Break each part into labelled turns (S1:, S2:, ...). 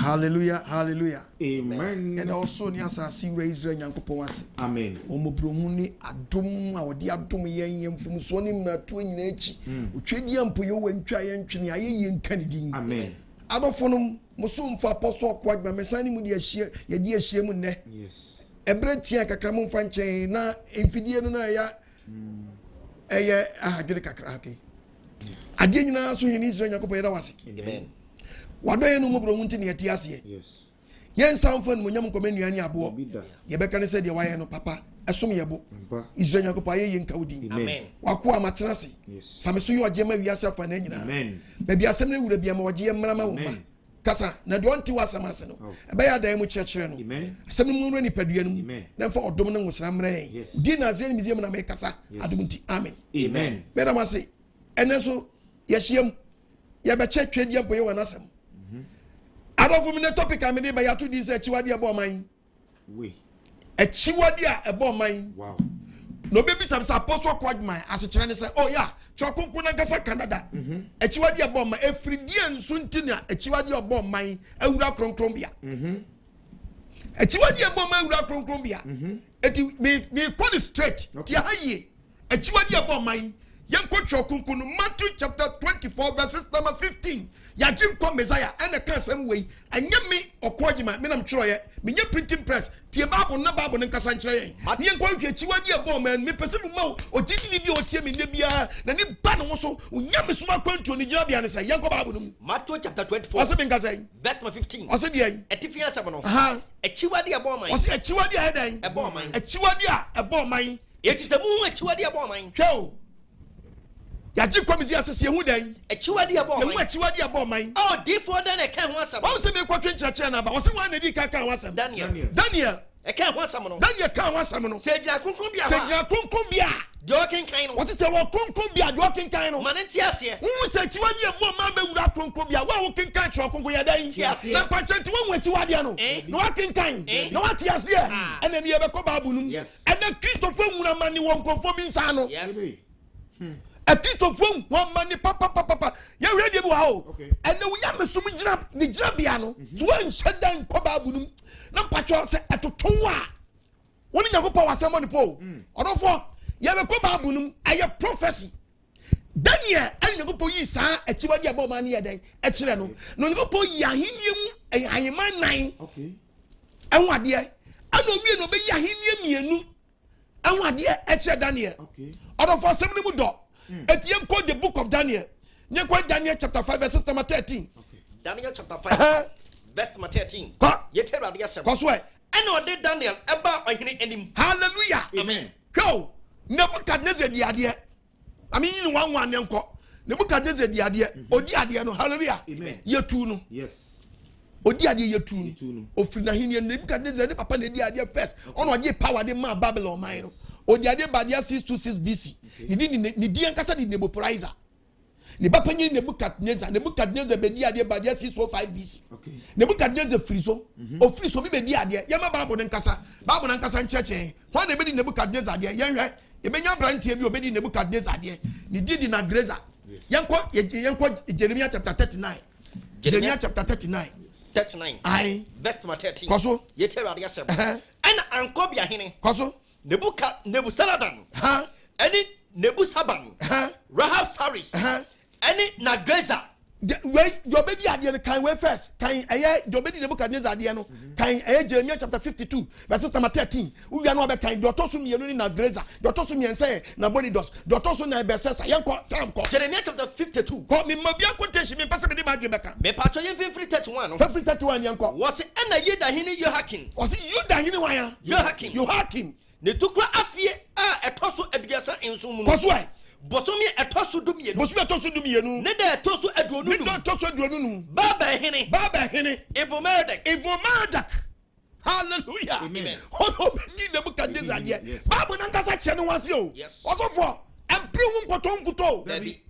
S1: Hallelujah, hallelujah.
S2: Amen.
S1: Yɛda ɔsoro ne asase wura Israel Nyankopɔn ase.
S2: Amen.
S1: Wɔn mmɔborɔhunu ne adom a wɔde adom yɛn, yɛn mfomsoɔ ne mmaratoɔ nyinaa akyi. Otwedeɛ mpo Yehowa ntwa yɛn ntwene, ayɛyie nka ne din.
S2: Amen.
S1: Adɔfonom, mo somfo Apostle Ɔko Agyemang, mesan ne mu de ahyia, yɛde ahyia mu nnɛ.
S2: Yes.
S1: Ɛberɛ tia kakra momfa nkyɛn na mfidie no na ɛyɛ ɛyɛ ahadwene kakra. Okay. Adeɛ nyinaa so hene Israel Nyankopɔn, yɛda wo ase.
S2: Amen.
S1: Wadɔ yɛn no mmɔborɔhunu nti na yɛte aseɛ.
S2: Yes.
S1: Yɛnsa mfa animuonyam nkɔma nnua ne aboɔ.
S2: Bi da.
S1: Yɛbɛka ne sɛ deɛ wayɛ no papa ɛsom yɛ bo.
S2: Mpa.
S1: Israel Nyankopɔn, ayɛ yɛ nka wo din.
S2: Amen.
S1: Wakoa matena ase.
S2: Yes.
S1: Fa me so yɛ ɔgye ma wiase afa na nyinaa.
S2: Amen.
S1: Baabi asɛm no awura bia ma ɔgye yɛ mmara ma wo mma.
S2: Amen.
S1: Kasa na deɛ ɔnte w'asɛm ase no
S2: Oh.
S1: ɛbɛyɛ adan mu kyerɛkyerɛ no.
S2: Amen.
S1: Asɛm no mu nwura nipadua no mu
S2: Amen.
S1: na mfa ɔdom ne nwosra mmerɛ yɛn.
S2: Yes.
S1: Din Nasareni Museum na mekasa.
S2: Yes.
S1: Adom nti amen.
S2: Amen.
S1: Mɛda mo ase. Ɛnɛ nso yɛhyia mu yɛbɛkyɛ twɛdeɛ mpo yɛ wɔn asɛm. Adɔfo mi ne topic a mede bɛyɛ ato din sɛ akyiwadeɛ ɛbɔ ɔman.
S2: We.
S1: Akyiwadeɛ a ɛbɔ ɔman.
S2: Wow.
S1: Na obebisa mi sɛ Apostle Kwadman asekyerɛ ne sɛ, oh ya, kyerɛ kronkron nankasa ka dada. Akyiwadeɛ ɛbɔ ɔman efiridie nso nti na akyiwadeɛ ɔbɔ ɔman awura kronkron bea. Akyiwadeɛ ɛbɔ ɔman awura kronkron bea. Eti mi mi kɔ ne straight tia ha yie. Akyiwadeɛ ɛbɔ ɔman, yɛnkɔ twerɛ kronkron no, Matthew chapter 24 verses number 15. Yagye nkɔ Messiah ɛna ka asɛm wei. Ɛnyɛ me Ɔko Agyima me nam twerɛeɛ, menyɛ printing press. Tie Bible no na Bible no nkasa nkyerɛ yɛn ne yɛnkɔ nhwɛ akyiwadeɛ ɛbɔ ɔman no. Mepɛ sɛ mema wo ogyidini bi a ɔtie me nnɛ biara n'ani ba ne ho so onyame som akwantuo ne gyinabea ne sɛ yɛnkɔ Bible no mu.
S3: Matthew chapter 24.
S1: Ɔse menka sɛn?
S3: Verse number 15.
S1: Ɔse deɛn?
S3: Ɛtifi asɛm no.
S1: Aha.
S3: Akyiwadeɛ ɛbɔ ɔman.
S1: Ɔse akyiwadeɛ a ɛdɛn?
S3: Ɛbɔ ɔman.
S1: Akyiwadeɛ a ɛbɔ ɔman.
S3: Eti sɛ muhu akyiwadeɛ ɛbɔ ɔman.
S1: Hwɛ o, yagye kɔmisi asese ehu dɛn?
S3: Akyiwadeɛ ɛbɔ
S1: Ehu
S3: ɔman.
S1: akyiwadeɛ ɛbɔ ɔman.
S3: A odiifoɔ dan na ɛka ho asɛm.
S1: Wɔn sɛ mekɔtwe nkyerɛkyerɛ n'aba. Ɔse wɔn na edi kan ka ho asɛm.
S3: Daniel.
S2: Daniel.
S1: Daniel.
S3: Ɛka ho asɛm no.
S1: Daniel ka ho asɛm no.
S3: Sɛ gyina kronkron bea
S1: Sɛ
S3: hɔ a.
S1: gyina kronkron bea a.
S3: Deɛ ɔkenkan no.
S1: Wɔte sɛ wɔ kronkron bea deɛ ɔkenkan no.
S3: Ma ne nte aseɛ.
S1: Wohu sɛ akyiwadeɛ ɛbɔ ɔman bɛwura kronkron bea. Wo a wokenkan kyerɛ kronkron yɛ dɛn?
S3: Te aseɛ.
S1: Na mpakyɛ nti woahu akyiwadeɛ no.
S3: Eh?
S1: Na woakenkan.
S3: Eh?
S1: Na woate aseɛ.
S3: Ah.
S1: Ɛna ni yɛbɛkɔ Bible no mu.
S2: Yes.
S1: Ɛnɛ Kristofoɔ nwura ma ne wɔ nkurɔfoɔ bi nsa ano.
S3: Yes.
S2: Amen.
S1: Akristofoɔ hu amane papapapapa. Yɛhwɛ deɛ bi wɔ ha o.
S2: Okay.
S1: Ɛnɛ wo nyamesom gyina ne gyinabea no so woanhyɛ da nkɔ Bible no mu na mpakyɛ sɛ ɛtoto wo a wo ne Nyankopɔn wɔ asɛm bɔ ne po o. Ɔdɔfoɔ, yɛbɛkɔ Bible no mu. Ɛyɛ prophecy. Daniel ɛne Nyankopɔn yii saa akyiwadeɛ a ɛbɔ ɔman no yɛ dɛn ɛkyerɛ no. Na Onyankopɔn yi ahennie mu ɛyɛ ahemman 4
S2: Okay.
S1: ɛho adeɛ. Ɛna owie na ɔbɛyi ahennie 2 ɛho adeɛ ɛkyerɛ Daniel.
S2: Okay.
S1: Ɔdɔfo, asɛm no mu dɔ. Eti yɛnkɔ the book of Daniel. Yɛnkɔ Daniel chapter 5 verse number 13.
S2: Okay.
S3: Daniel chapter 5 verse number 13.
S1: Kɔ.
S3: Yɛte Awurade asɛm.
S1: Kɔ so ɛ.
S3: Ɛna ɔde Daniel ɛbaa ɔhene anim.
S1: Hallelujah.
S2: Amen.
S1: Hwɛ o, Nebukadnezar di adeɛ. Ame yi ni wanwan ne nkɔ. Nebukadnezar di adeɛ. Odi adeɛ no. Hallelujah.
S2: Amen.
S1: Yɛtu no.
S2: Yes.
S1: Odi adeɛ yɛtu no.
S2: Yɛtu no.
S1: Ofiri n'ahenni no. Nebukadnezar ne papa na edi adeɛ first. Ɔna ɔgye power de maa Babylon man no. Odi adeɛ ba adeɛ 626 BC. Ne di ne di ankasa de Nabopolassar. Ne ba panyin Nebukadnezar. Nebukadnezar bɛdi adeɛ ba adeɛ 605 BC.
S2: Okay.
S1: Nebukadnezar firi so. Ofiri so bi bɛdi adeɛ. Yɛma Bible no nkasa. Bible no ankasa nkyerɛkyerɛ. Hwan na ebɛdi Nebukadnezar adeɛ? Yɛnhwɛ. Yɛbɛnya aberanteɛ bi a obɛdi Nebukadnezar adeɛ. Ne di di Nagreza.
S2: Yes.
S1: Yɛnkɔ yɛnkɔ Jeremiah chapter 39. Jeremiah chapter 39.
S3: 39.
S1: Ayi.
S3: Verse number 13.
S1: Kɔ so.
S3: Yɛte Awurade asɛm.
S1: Ɛhɛn.
S3: Ɛna ankɔbea hene.
S1: Kɔ so.
S3: Nebuka Nebusaradan.
S1: Ha.
S3: Ɛne Nebusaban.
S1: Ha.
S3: Rahab Saris.
S1: Ha.
S3: Ɛne Nagreza.
S1: Wei deɛ ɔbɛdi adeɛ no kan wei first kan ɛyɛ deɛ ɔbɛdi Nebukadnezar adeɛ no kan ɛyɛ Jeremiah chapter 52 verses number 13. Wowia no ɔbɛkan deɛ ɔtɔ so 2 ne Nagreza, deɛ ɔtɔ so 3 yɛ Nabonidus, deɛ ɔtɔ so 4 Belshazzar. Yɛnkɔ tam kɔ.
S3: Jeremiah chapter 52.
S1: Kɔ mema bi quotation, mempɛ sɛ mede m'adwene bɛka.
S3: Mepatɔ yɛn mfimfini 31 no.
S1: Fɛfiri 31 yɛnkɔ.
S3: Wɔsi ɛna Yuda hene Yehoiakim.
S1: Ɔse Yuda hene hwan a?
S3: Yehoiakim.
S1: Yehoiakim.
S3: Ne tukura afie a ɛtɔ so 37 mu no.
S1: Kɔ so ɛ.
S3: Bosome ɛtɔ so 12.
S1: Bosome ɛtɔ so 12.
S3: Ne da ɛtɔ so 25.
S1: Ne da ɛtɔ so 25.
S3: Babel hene.
S1: Babel hene.
S3: Evil-Merodach.
S1: Evil-Merodach. Hallelujah.
S2: Amen.
S1: Ɔna ɔbɛdi Nebukadnezar adeɛ.
S2: Yes.
S1: Bible nankasa kyerɛ ne ho ase o.
S3: Yes.
S1: Ɔsɔfoɔ, ɛmpere wo nkɔtɔ nkutɔ o.
S3: Dabi.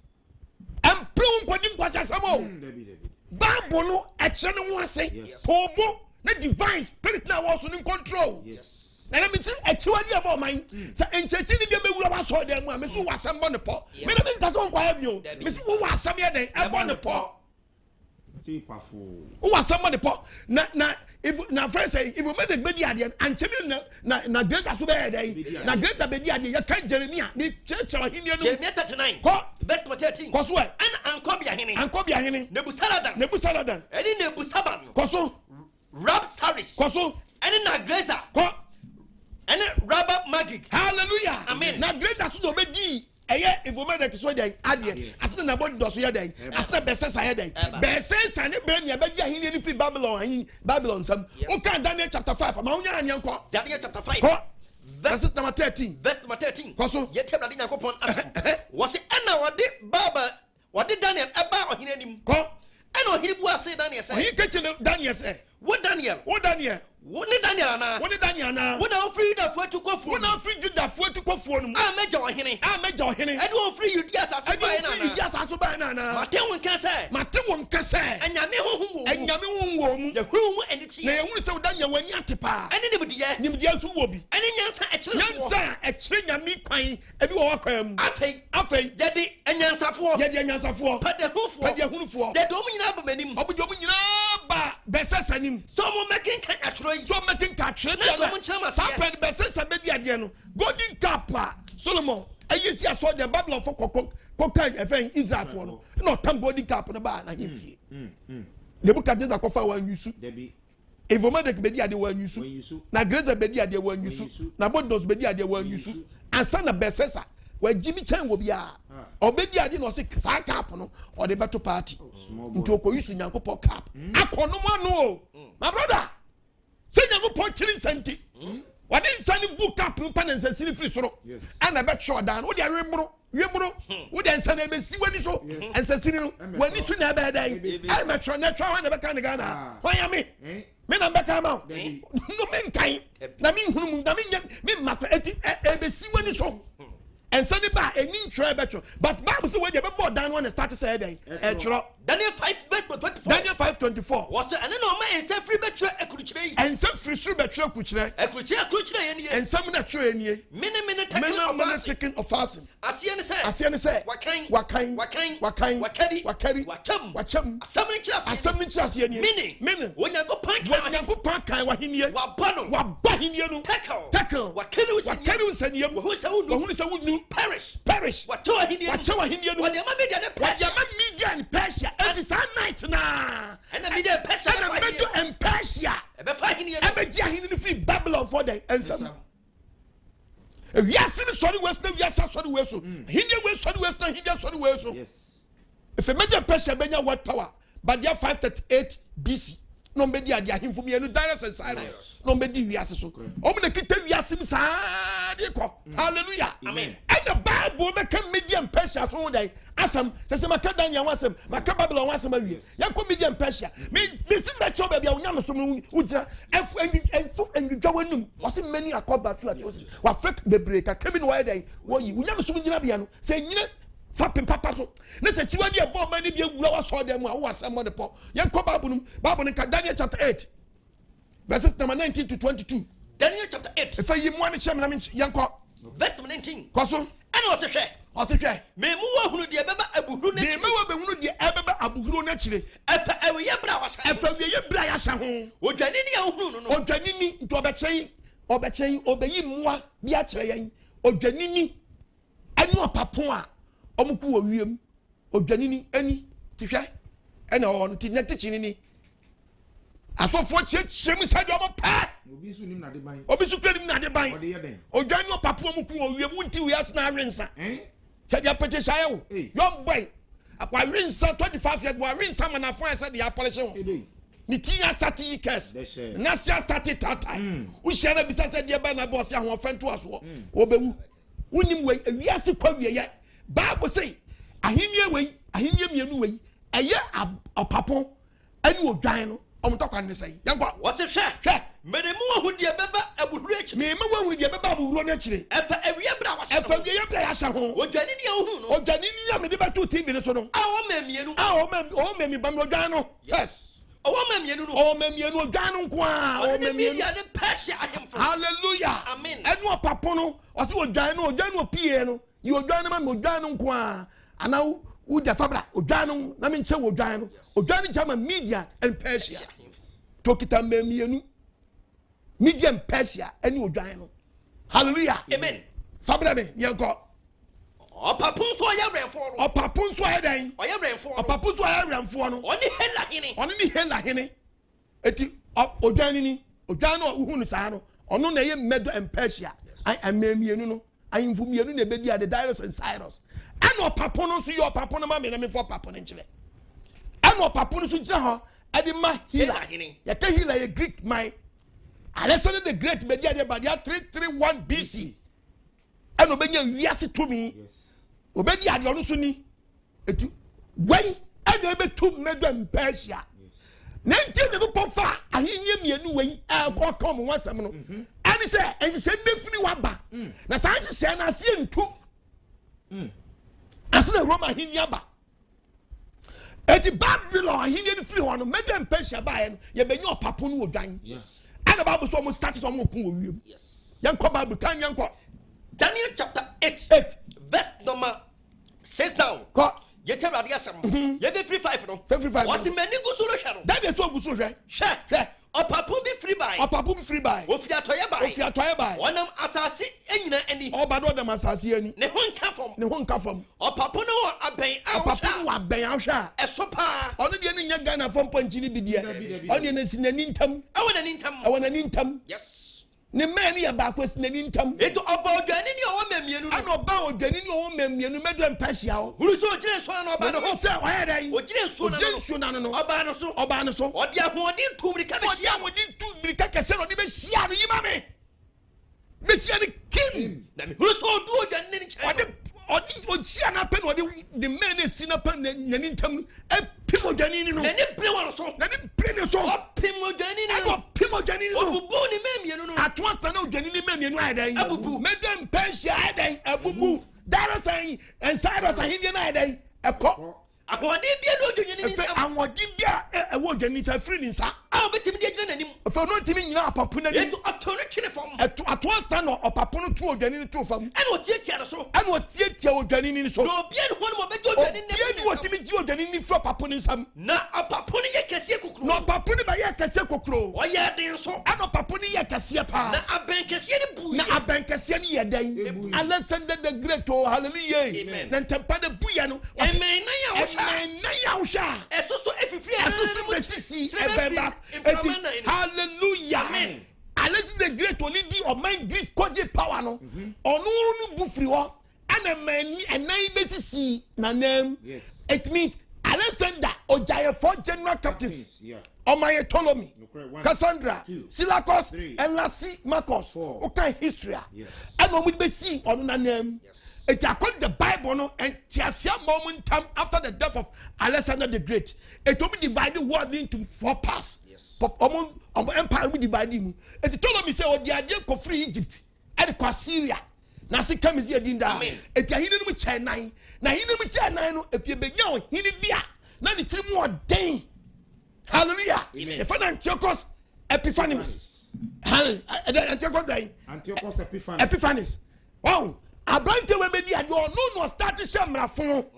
S1: Ɛmpere wo nkɔdi nkwasiasɛm o.
S2: Dabi dabi.
S1: Bible no ɛkyerɛ ne ho ase.
S2: Yes.
S1: Koobo na divine spirit na ɛwɔ so ne control.
S2: Yes.
S1: Na ɛna mesi akyiwade a ɛbɔ ɔman sɛ nkyɛnkyɛn ni bi bɛwura w'asɔre dan mu a mesi wɔ asɛm bɔ ne pɔ. Mene mi nka sɛ wɔnkɔ ayɛ mi o.
S3: Dabi.
S1: Mesi wɔ wɔ asɛm yɛ dɛn ɛbɔ ne pɔ. Wowɔ asɛm bɔ ne pɔ. Na na if na fɛn sɛ if Medek bɛdi adeɛ no ankyɛ bi na na na Grace aso bɛyɛ dɛ na Grace abɛdi adeɛ yɛka Jeremia ne kyerɛkyerɛ ahenni no.
S3: Jeremia 39
S1: kɔ
S3: verse number 13
S1: kɔ so ɛ.
S3: Ɛna Ankɔbea hene.
S1: Ankɔbea hene.
S3: Nebusaradan.
S1: Nebusaradan.
S3: Ɛne Nebusaban.
S1: Kɔ so.
S3: Rabsaris.
S1: Kɔ so.
S3: Ɛne Nagreza.
S1: Kɔ.
S3: Ɛne Raba Magig.
S1: Hallelujah.
S3: Amen.
S1: Na Grace aso na ɔbɛdi ɛyɛ Ivomedek so dɛn adeɛ ase na Nabonidus so yɛ dɛn ase na Belshazzar yɛ dɛn Belshazzar ne bɛn nea bɛgye ahenni no firi Babylon ahen Babylon nsam woka Daniel chapter 5 ama wonya aneɛ nkɔ
S3: Daniel chapter 5
S1: kɔ verse number 13
S3: verse number 13
S1: kɔ so
S3: yɛte Awurade Nyankopɔn asɛm wɔse ɛna wɔde Baba wɔde Daniel ɛbaa ɔhene anim
S1: kɔ
S3: ɛna ɔhene bua se Daniel sɛ
S1: ɔhene ka kyerɛ Daniel sɛ
S3: wo Daniel
S1: wo Daniel
S3: wo ne Daniel anaa
S1: wo ne Daniel anaa
S3: wo na wofiri Yudafoɔ atukɔfoɔ
S1: wo na wofiri Yudafoɔ atukɔfoɔ no mu
S3: a mɛgya ɔhene
S1: a mɛgya ɔhene
S3: ɛde wɔn firi Yudea asase baeɛ no
S1: anaa Yudea asase baeɛ no anaa
S3: mate wo nka sɛ
S1: mate wo nka sɛ
S3: anyame honhom wɔ mu
S1: anyame honhom wɔ mu
S3: yɛhunu mu aniteɛ
S1: na yɛhunu sɛ wo Daniel w'ani ate paa
S3: ɛne nimdeɛ
S1: nimdeɛ nso wɔ bi
S3: ɛne nyansa ɛkyerɛ
S1: soɔ nyansa a ɛkyerɛ nyame kwan ebi wɔ w'akwan mu.
S3: Afei.
S1: Afei.
S3: Yɛde anyansafoɔ.
S1: Yɛde anyansafoɔ.
S3: Pɛdehunufoɔ.
S1: Pɛdehunufoɔ.
S3: Yɛde wɔn nyinaa ba m'anim.
S1: Wɔde wɔn nyinaa ba Belsesar anim.
S3: Sɛ wɔn mmɛkenkan atwerɛ yi.
S1: Sɛ wɔn mmɛkenkan atwerɛ
S3: bi a na. Na nka wɔn nkyerɛ mu aseɛ.
S1: Saa pɛn Belsesar bɛdi adeɛ no, golden cup a Solomon ɛyɛ si asɔre deɛ Babylonfo kɔkɔ kɔka ɛfɛn Israelfoɔ no, ɛna ɔtam golden cup no baa n'ahemfie. Nebukadnezar kɔfa wɔn anyusu. Evomadek bedi adeɛ wɔanyusu, na Grazer bedi adeɛ wɔanyusu, na Bondos bedi adeɛ wɔanyusu. Ansa na Belsesar wagyi mi kyɛn wɔ biara, ɔbɛdi adeɛ na ɔse saa cup no ɔde bɛto party. Nti ɔkɔyusu Nyankopɔn cup. Akɔ nom ano o, my brother. Sɛ Nyankopɔn kyiri nsa nti, wɔde nsa no gu cup no pa na nsasini firi soro ɛna ɛbɛtwerɛ ɔdan no. Wode aweboro weboro wode nsa na ɛbɛsi w'ani so nsasini no w'ani so na ɛbɛyɛ dɛn ɛmɛtwerɛ na ɛtwerɛ hwan na ɛbɛka ne Ghana hwan ya me me na mbɛka ama wo no menkan na menhunu mu na menyɛ memma kɔ ɛti ɛbɛsi w'ani so ɛnsa ne ba a ɛni ntwerɛ ɛbɛtwerɛ but Bible sɛ wei deɛ ɛbɛbɔ ɔdan no na start sɛ ɛdɛn ɛtwerɛ
S3: Daniel 5 verse 24.
S1: Daniel 5 24.
S3: Wɔsɛ ɛne na ɔma nsa firi bɛtwerɛ akurukyerɛ yi.
S1: Nsa firi soro bɛtwerɛ akurukyerɛ.
S3: Akurukyerɛ akurukyerɛ yɛ nie.
S1: Nsɛm na twerɛ yɛ nie.
S3: Mene mene tekin ɔfasin.
S1: Mene mene tekin ɔfasin.
S3: Aseɛ ne sɛ.
S1: Aseɛ ne sɛ.
S3: Wakan.
S1: Wakan.
S3: Wakan.
S1: Wakan.
S3: Wakari.
S1: Wakari.
S3: Wakyɛm.
S1: Wakyɛm.
S3: Asɛm ne kyerɛ aseɛ.
S1: Asɛm ne kyerɛ aseɛ nie.
S3: Mene.
S1: Mene.
S3: Onyankopɔn kan.
S1: Onyankopɔn kan wahenie.
S3: Wabɔ no.
S1: Wabɔ ahennie no.
S3: Tekel.
S1: Tekel.
S3: Wakari wo nsɛnniam.
S1: Wakari wo nsɛnniam.
S3: Wahunu sɛ wonu.
S1: Wahunu sɛ wonu.
S3: Perish.
S1: Perish.
S3: Wakyɛ w'ahennie no.
S1: Wakyɛ w'ahennie no.
S3: Wɔde ama Media ne Persia.
S1: Wɔde ama Media and Persia. Eti saa night naa.
S3: Ɛna Media and Persia.
S1: Ɛna Media and Persia.
S3: Ɛbɛfa ahennie no.
S1: Ɛbɛgye ahennie no firi Babylon fɔ dɛ nsam. Ewiase ni sɔre wei so na wiase asɔre wei so. Ahennie wei sɔre wei so na ahennie sɔre wei so. Efe Media and Persia bɛnya world power by the 538 BC. Na wɔn bɛdi adeɛ ahemfo mmienu Darius and Cyrus na wɔn bɛdi wiase so. Wɔn na kita wiase mu saa de kɔ. Hallelujah.
S3: Amen.
S1: Ɛna Bible bɛka Media and Persia so ho dɛn asɛm sɛ sɛ maka Daniel ho asɛm maka Babylon ho asɛm awie yɛnkɔ Media and Persia me mesi mɛkyerɛw baabi a wonya no som no wogyina ɛfo ɛnfo ɛndwidwa w'anum wɔse many akɔ ba few ati wɔsi wafrɛ bebree kakra bi na wɔyɛ dɛn wɔyi wonya no som gyina bea no sɛ nyina fapem papa so ne sɛ kyiwadi ɛbɔ ɔman no bi awura w'asɔre dan mu a wowɔ asɛm mmɔ ne pɔ yɛnkɔ Bible no mu Bible no nka Daniel chapter 8 verses number 19 to 22
S3: Daniel chapter 8
S1: efa yi mmoa no kyerɛ me na yɛnkɔ
S3: verse number 19
S1: kɔ so
S3: ɛna ɔse hwɛ
S1: ɔse hwɛ
S3: memu wahunu deɛ ɛbɛba abuhuro no akyire
S1: mema wabɛhunu deɛ ɛbɛba abuhuro no akyire
S3: ɛfa awieɛ berɛ a wahyɛ
S1: ɛfa awieɛ berɛ a yɛahyɛ ho
S3: odwanini a wohunu no no
S1: odwanini nti ɔbɛkyerɛ ɔbɛkyerɛ ɔbɛyi mmoa bi akyerɛ yɛn odwanini ɛne ɔpapo a wɔn ko wɔ wiem odwanini ani ti hwɛ ɛna ɔwɔ no ti na tikyi ni asɔfoɔ kyiakyia mu sɛdeɛ wɔn pɛ
S2: obi nso nim n'ade ban
S1: obi nso kura nim n'ade ban
S2: ɔde yɛ dɛn
S1: odwan ne ɔpapo a wɔn ko wɔ wiem wonti wiase na awe nsa sɛdeɛ apɛtɛ hyɛ ayɛ wo young boy wawe nsa 25 years wawe nsa ma n'afɔ ayɛ sɛ deɛ apɔlehye ho ne ti asate yi kɛs n'ase asate taataa wohyia no bisa sɛ deɛ bɛn na bɔ ɔse ahoɔfɛ ntoasoɔ wɔbɛwu Wonim wei, ewiase kɔ awieɛ. Bible se ahennie wei, ahennie mmienu wei, ɛyɛ ɔpapo ɛne odwan no, wɔn ntɔkwa ne sɛn? Yɛnkɔ.
S3: Wɔse hwɛ.
S1: Hwɛ.
S3: Mede mu wahu deɛ ɛbɛba abuhuro akyire.
S1: Mema wahu deɛ ɛbɛba abuhuro no akyire.
S3: Ɛfa awieɛ berɛ a wɔahyɛ
S1: ho. Ɛfa awieɛ berɛ a yɛahyɛ ho.
S3: Odwanini a wohunu no.
S1: Odwanini a mede bɛto TV no so no.
S3: A ɔwɔ mmɛn mmienu.
S1: A ɔwɔ mmɛn mmienu, odwan no.
S3: Yes. Ɔwɔ mma mmienu no.
S1: Ɔwɔ mma mmienu, odwan no nko ara.
S3: Ɔno ne Media ne Persia ahemfo.
S1: Hallelujah.
S3: Amen.
S1: Ɛne ɔpapo no, ɔsi odwan no, odwan no opie no, yi odwan no ma mi, odwan no nko ara. Ana Wogya fa bra odwan no na menkyɛ wɔ odwan no. Odwan no gya ma Media and Persia. To okita mmɛn mmienu. Media and Persia ɛne odwan no. Hallelujah.
S3: Amen.
S1: Fa bra me yɛnkɔ.
S3: Ɔpapo nso ɔyɛ wɛnfoɔ no.
S1: Ɔpapo nso ɔyɛ dɛn?
S3: Ɔyɛ wɛnfoɔ no.
S1: Ɔpapo nso ɔyɛ wɛnfoɔ no.
S3: Ɔne Hela hene.
S1: Ɔne ne Hela hene. Eti odwan no ni. Odwan no a wohu no saa no, ɔno na ɛyɛ Medo and Persia. Mmɛn mmienu no. Ahemfo mmienu na ebedi ade, Darius and Cyrus. Ɛna ɔpapo no nso yɛ ɔpapo no ma me na memfa ɔpapo no nkyerɛ. Ɛna ɔpapo no nso gyina hɔ ɛde ma Hela. Yɛka Hela yɛ Greek man. Alexander the Great bedi ade ba deɛ 331 BC. Ɛna obenya wiase tumi. Obedi ade ɔno nso ni. Eti wɛn ɛna ebetu Medo and Persia. Na nti Nyankopɔn fa ahenni mmienu wei ɛkɔ ka wɔn ho asɛm no mhm. ɛne sɛ nhyehyɛ bɛfiri waba mm. na saa nhyehyɛ no aseɛ ntu mm. ase na Roma ahenni aba. Eti Babylon ahenni no firi hɔ no Medo and Persia baeɛ no yɛbɛnya ɔpapo no wɔ dwan. Ɛna Bible sɛ wɔn start sɛ wɔn ko wɔ wiem. Yɛnkɔ Bible kan yɛnkɔ.
S3: Daniel chapter 8
S1: 8
S3: verse number 6 down.
S1: Kɔ.
S3: Yɛte Awurade asɛm. Yɛde firi 5 no.
S1: Firi 5.
S3: Wɔsi m'ani gu so rehwɛ no.
S1: Daniel sɛ ogu so hwɛ.
S3: Hwɛ.
S1: Hwɛ.
S3: Ɔpapo bi firi bae.
S1: Ɔpapo bi firi bae.
S3: Ofiri atɔeɛ bae.
S1: Ofiri atɔeɛ bae.
S3: Ɔnam asase nyina ani.
S1: Ɔba do ɔnam asase ani.
S3: Ne ho nka fam.
S1: Ne ho nka fam.
S3: Ɔpapo no wɔ abɛn a wohwɛ a.
S1: Ɔpapo no wɔ abɛn a wohwɛ a.
S3: Ɛso paa.
S1: Ɔno deɛ no nyɛ Ghana fam pɔnkye no bi deɛ. Ɔno deɛ no si n'ani ntam.
S3: Ɛwɔ n'ani ntam.
S1: Ɛwɔ n'ani ntam.
S3: Yes.
S1: Ne mmɛn no yɛ baako esi n'ani ntam.
S3: Enti ɔbaa odwannini a ɔwɔ mmɛn mmienu no.
S1: Ɛna ɔbaa odwannini a ɔwɔ mmɛn mmienu mɛdura mpahyia hɔ.
S3: Hunu sɛ ogyina nsuo n'ano ɔbaa ne ho.
S1: Ohunu sɛ ɔyɛ dɛn?
S3: Ogyina nsuo n'ano
S1: no. Ogyina nsuo n'ano no.
S3: Ɔbaa no so.
S1: Ɔbaa no so.
S3: Ɔde ahoɔden tuu mmirika bɛhyia.
S1: Ɔde ahoɔden tuu mmirika kɛseɛ na ɔde bɛhyia no. Yi ma me. Bɛhyia no kim.
S3: Na mehunu sɛ ɔdu odwannini no nkyɛn.
S1: Ɔde ɔde ɔhyia no apɛ na ɔde ne mmɛn no esi n'apɛ n'ani ntam no Pim odwanini no.
S3: N'ani bere wɔn so.
S1: N'ani bere ne so.
S3: Ɔpem odwanini no.
S1: Ɛna ɔpem odwanini no.
S3: Obubu ne mmɛn mmienu no.
S1: Ato asa na odwanini mmɛn mmienu ayɛ dɛn?
S3: Abubu.
S1: Mɛdɛ mpɛnhyia ayɛ dɛn? Abubu. Darius and Cyrus ahenni no ayɛ dɛn? Ɛkɔ.
S3: Ahoɔden bi a odwanini ne nsam.
S1: Ahoɔden bi a ɛwɔ odwanini nsa firi ne nsa.
S3: A obetumi de agyina n'anim.
S1: Afei ɔno ntumi nyina ɔpapo n'anim.
S3: Etu ɔto no twene fam.
S1: Ɛto ato asa na ɔpapo no to odwanini no to fam.
S3: Ɛna ɔtiatia no so.
S1: Ɛna ɔtiatia odwanini no so.
S3: Na obiara ni hɔ nom ɔbɛgye odwanini no
S1: afiri ne nsam. Obiara ni ɔtumi gye odwanini no firi ɔpapo no nsam.
S3: Na ɔpapo no yɛ kɛseɛ kokuroo.
S1: Na ɔpapo no bɛyɛɛ kɛseɛ kokuroo.
S3: Ɔyɛɛ den nso.
S1: Ɛna ɔpapo no yɛɛ kɛseɛ paa.
S3: Na abɛn kɛseɛ no buiɛ.
S1: Na abɛn kɛseɛ no yɛɛ dɛn? Alexander the Great o, hallelujah.
S3: Amen.
S1: Na ntɛmpa no buiɛ no.
S3: Mmɛn nan a wohwɛ a.
S1: Mmɛn nan a wohwɛ a.
S3: Ɛsoso efifiri ɛnan
S1: no mu. Ɛsoso bɛsisi ɛbɛn baako. Eti hallelujah.
S3: Amen.
S1: Alexander the Great ɔne di ɔman Greece kɔgye power no. Ɔno no bu firi hɔ. Ɛna mmɛn ɛnan bɛsisi n'anan. It means Alexander ɔgyaeɛ four general captains. Ɔman yɛ Ptolemy, Cassandra, Seleucus, and Lysimachus. Wokan history a. Ɛna wɔn bɛsi ɔno n'anan. Eti according to the Bible no, nteaseɛ ma wɔn ntam after the death of Alexander the Great. Eti wɔn divide the world into four parts. Wɔn wɔn empire bi divide mu. Eti Ptolemy sɛ ɔde adeɛ kɔfiri Egypt ɛde kɔ Assyria. Na ase ka mesi edin daa. Eti ahene no mu kyɛɛ nan. Na ahene no mu kyɛɛ nan no, efi ebenya ɔhene bi a na ne tiri mu ɔden. Hallelujah. Efa na Antiochus Epiphanes. Hallelujah. Antiochus dɛn?
S2: Antiochus Epiphanes.
S1: Epiphanes. Wow. Aberante wei bɛdi adeɛ ɔno na ɔstarte hyɛ mmarafo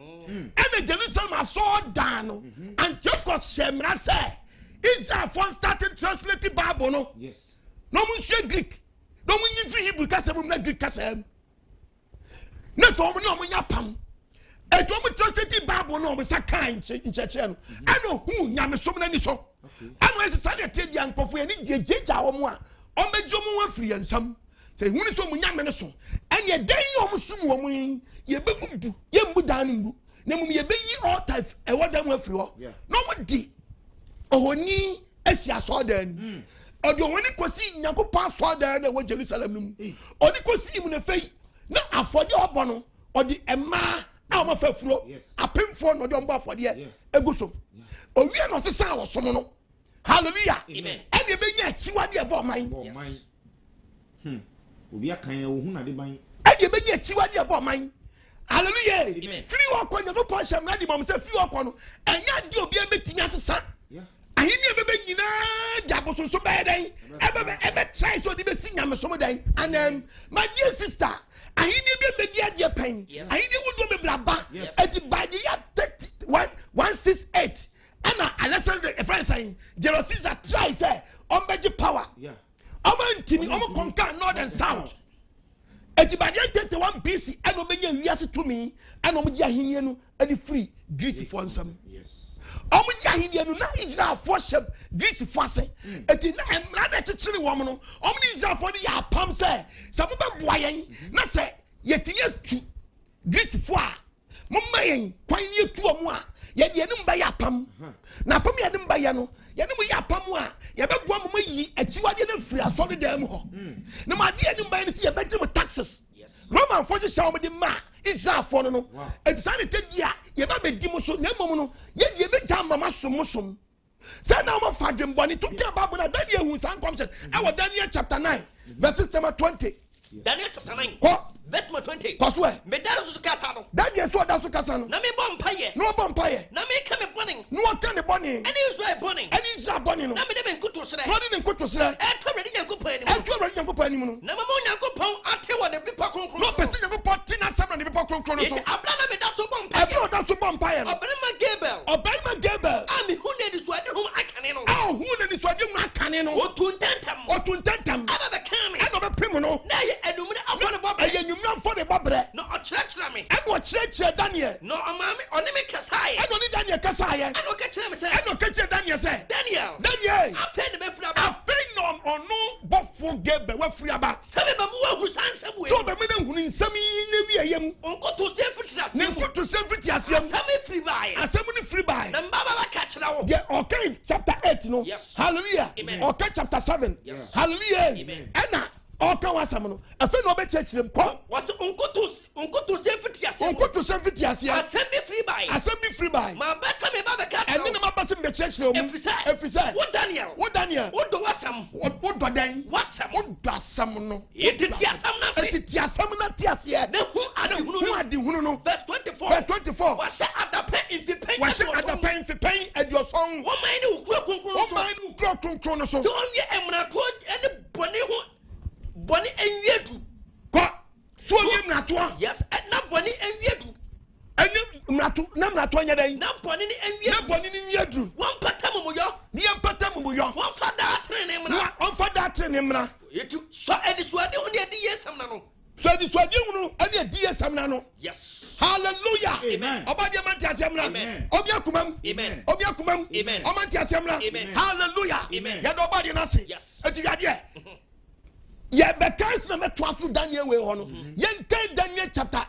S1: ɛna Jerusalem asɔɔdan no Antiochus hyɛ mmara sɛ Israelfoɔ nstarte translate Bible no na wɔn nsua Greek na wɔn nyi firi Hebrew kasa mu na Greek kasa mu na sɛ wɔn ne wɔn nya pam ɛti wɔn translate Bible no wɔn nsa kaa nkyerɛkyerɛ no ɛna ohun nyamesom n'ani so ɛna wɔn sɛ sani ɛte deɛ nkɔfo yɛn ni gye gyegya wɔn a wɔn bɛgye wɔn ho afiri yɛn nsam. Sɛ ehunu sɛ wɔn nyame no so, ɛnneɛ dan yi a wɔsom wɔn yi, yɛbɛbubu, yɛmmu dan no ngu, na mmom yɛbɛyi altar ɛwɔ dan mu afiri hɔ, na wɔde ohoni asi asɔredan no mu. Ɔde ohoni kɔsi Nyankopɔn asɔredan no a ɛwɔ Jerusalem no mu. Ɔde kɔsi mu no afei, na afɔdeɛ a ɔbɔ no, ɔde mmaa a wɔafa afuro, apemfoɔ na ɔde wɔn bɔ afɔdeɛ egu so. Owie na ɔsesa a wɔsom no. Hallelujah. Ɛnna ebɛnya akyiwadeɛ ɛbɔ ɔman.
S2: Hmm. Obi akan yɛ ohun ade ban.
S1: Ɛdi ebe nye akyiwade ɛbɔ ɔman. Hallelujah. Firi hɔ kɔ Nyankopɔn hyɛ mmara di ma wɔn sɛ firi hɔ kɔ no ɛnyɛ ade obi ebetumi asesa. Ahenni ɛbɛbɛ nyinaa de abosonsom bɛyɛ dɛn? Ɛbɛbɛ ɛbɛtrae sɛ ɔde bɛsi nyamesom dɛn anan. My dear sister, ahenni bi ebedi adeɛ pɛn. Ahenni wodoɔ bebree aba. Eti by the year. Etibadeɛ 31 BC ɛna ɔbɛnya wiase tumi ɛna ɔmo gye ahenni no ɛde firi Greecefoɔ nsam. Ɔmo gye ahenni no na Israelfoɔ hyɛ Greecefoɔ ase. Eti na mmara na ɛkyekyere wɔn no, ɔmo ne Israelfoɔ no yɛ apam sɛ sɛ mobɛboa yɛn na sɛ yɛtumi atu Greecefoɔ a, momma yɛn kwan ne yɛtu wɔn a, yɛde yɛne mo bɛyɛ apam. Na apam yɛne mo bɛyɛ no, yɛne mo yɛ apam a, yɛbɛboa mo ma yi akyiwadeɛ no afiri asɔredan mu hɔ. Na mo adeɛ yɛne mo bɛyɛ no sɛ yɛbɛgye mo taxes. Romanfoɔ hyehyɛ wɔn de ma Israelfoɔ no no. Eti saa ne tɛdi a yɛba bɛdi mo so, na mmom no yɛde yɛbɛgya ama mo asom mo som. Sɛ na wɔn fa adwembɔne to kɛ Bible na Daniel hu saa nkɔmhyɛ ɛwɔ Daniel chapter 9 verses number 20.
S3: Daniel chapter 9.
S1: Kɔ.
S3: Verse number 20.
S1: Kɔ so ɛ.
S3: Meda so kasa no.
S1: Daniel so ɔda so kasa no.
S3: Na mebɔ mpaeɛ.
S1: Na ɔbɔ mpaeɛ.
S3: Na meka me bɔne.
S1: Na ɔka ne bɔne.
S3: Ɛne Israel bɔne.
S1: Ɛne Israel bɔne no.
S3: Na mede me nkotosrɛ.
S1: Na ɔde ne nkotosrɛ.
S3: Ɛto Awurade Nyankopɔn anim.
S1: Ɛto Awurade Nyankopɔn anim no.
S3: Na mama Onyankopɔn ate wɔ ne bepɔ kronkron so.
S1: Na ɔpɛ sɛ Nyankopɔn te n'asɛm na ne bepɔ kronkron no so.
S3: Enti abere na meda so bɔ mpaeɛ.
S1: Ɛberɛ ɔda so bɔ mpaeɛ no.
S3: Ɔbarima Gabriel.
S1: Ɔbarima Gabriel.
S3: A mehu n'anisoadehu akane no.
S1: A ɔhu n'anisoadehu akane no.
S3: Ɔtu ntɛntɛm.
S1: Ɔtu ntɛntɛm.
S3: Ɛba bɛkaa me.
S1: Ɛna ɔbɛpem no.
S3: Na ɛyɛ anwummerɛ afɔrebɔ berɛ.
S1: Ɛyɛ anwummerɛ afɔrebɔ berɛ.
S3: Na ɔkyerɛkyerɛ me.
S1: Ɛna ɔkyerɛkyerɛ Daniel.
S3: Na ɔmaa me ɔne me kasaeɛ.
S1: Ɛna ɔne Daniel kasaeɛ.
S3: Ɛna ɔka kyerɛ me sɛ.
S1: Ɛna ɔka kyerɛ Daniel sɛ.
S3: Daniel.
S1: Daniel.
S3: Afei na mɛfiri aba.
S1: Afei na ɔno bɔfoɔ Gabriel wafiri aba.
S3: Sɛ meba mu wahu saa nsɛm wei.
S1: Sɛ ɔbɛma no ahunu nsɛm yi ne wieɛ mu.
S3: Nkotosɛ mfiri aseɛ mu.
S1: Ne nkotosɛ mfiri aseɛ mu.
S3: Asɛm firi baeɛ.
S1: Asɛm no firi baeɛ.
S3: Na mba ba bɛka kyerɛ wo.
S1: Deɛ ɔka chapter 8 no.
S3: Yes.
S1: Hallelujah.
S3: Amen.
S1: Ɔka chapter 7.
S3: Yes.
S1: Hallelujah.
S3: Amen.
S1: Ɛna ɔka wɔ asɛm no. Afei na ɔbɛkyerɛkyerɛ mu kɔ.
S3: Wɔsɛ nkotosɛ mfiri aseɛ mu.
S1: Nkotosɛ mfiri aseɛ.
S3: Asɛm bi firi baeɛ.
S1: Asɛm bi firi baeɛ.
S3: Ma ba sɛ meba bɛka kyerɛ wo.
S1: Ɛne na ma ba sɛ mebɛkyerɛkyerɛ wo mu.
S3: Ɛfiri sɛ.
S1: Ɛfiri sɛ.
S3: Wo Daniel.
S1: Wo Daniel.
S3: Wodɔ w'asɛm.
S1: Wodɔ dɛn?
S3: W'asɛm.
S1: Wodɔ asɛm no.
S3: Eti ti asɛm no ase.
S1: Eti ti asɛm no ate aseɛ.
S3: Ne hu adehunu no.
S1: Hu adehunu no.
S3: Verse 24.
S1: Verse 24.
S3: Wɔhyɛ adapɛn mfipɛn aduɔson.
S1: Wɔhyɛ adapɛn mfipɛn aduɔson.
S3: Wɔn man ne wo kuro kronkron no so.
S1: Wɔn man ne wo kuro kronkron no so.
S3: Sɛ wɔnwie mmaratoɔ ne bɔne ho bɔne nwie du.
S1: Kɔ. So wɔnwie mmaratoɔ.
S3: Yes, na bɔne nwie du.
S1: Ɛne mmarato na mmarato nyɛ dɛn.
S3: Na bɔne ne nwie du.
S1: Na bɔne ne nwie du.
S3: Wɔn mpata mumuyɔ.
S1: Ne yɛn mpata mumuyɔ.
S3: Wɔn fa daa tene mmra.
S1: Wɔn fa daa tene mmra.
S3: Eti sɔ anisoade ho ne adi yie sɛm na no.
S1: Sɔ anisoade hunu ɛne adi yie sɛm na no.
S3: Yes.
S1: Hallelujah.
S2: Amen.
S1: Ɔba deɛ ma nti aseɛ mra.
S3: Amen.
S1: Obi akuma mu.
S3: Amen.
S1: Obi akuma mu.
S3: Amen.
S1: Ɔma nti aseɛ mra.
S3: Amen.
S1: Hallelujah.
S3: Amen.
S1: Yɛde ɔba deɛ n'ase.
S3: Yes.
S1: Eti yadeɛ. Yɛ bɛka nsi na mɛto aso Daniel wei hɔ no. Yɛn kan Daniel chapter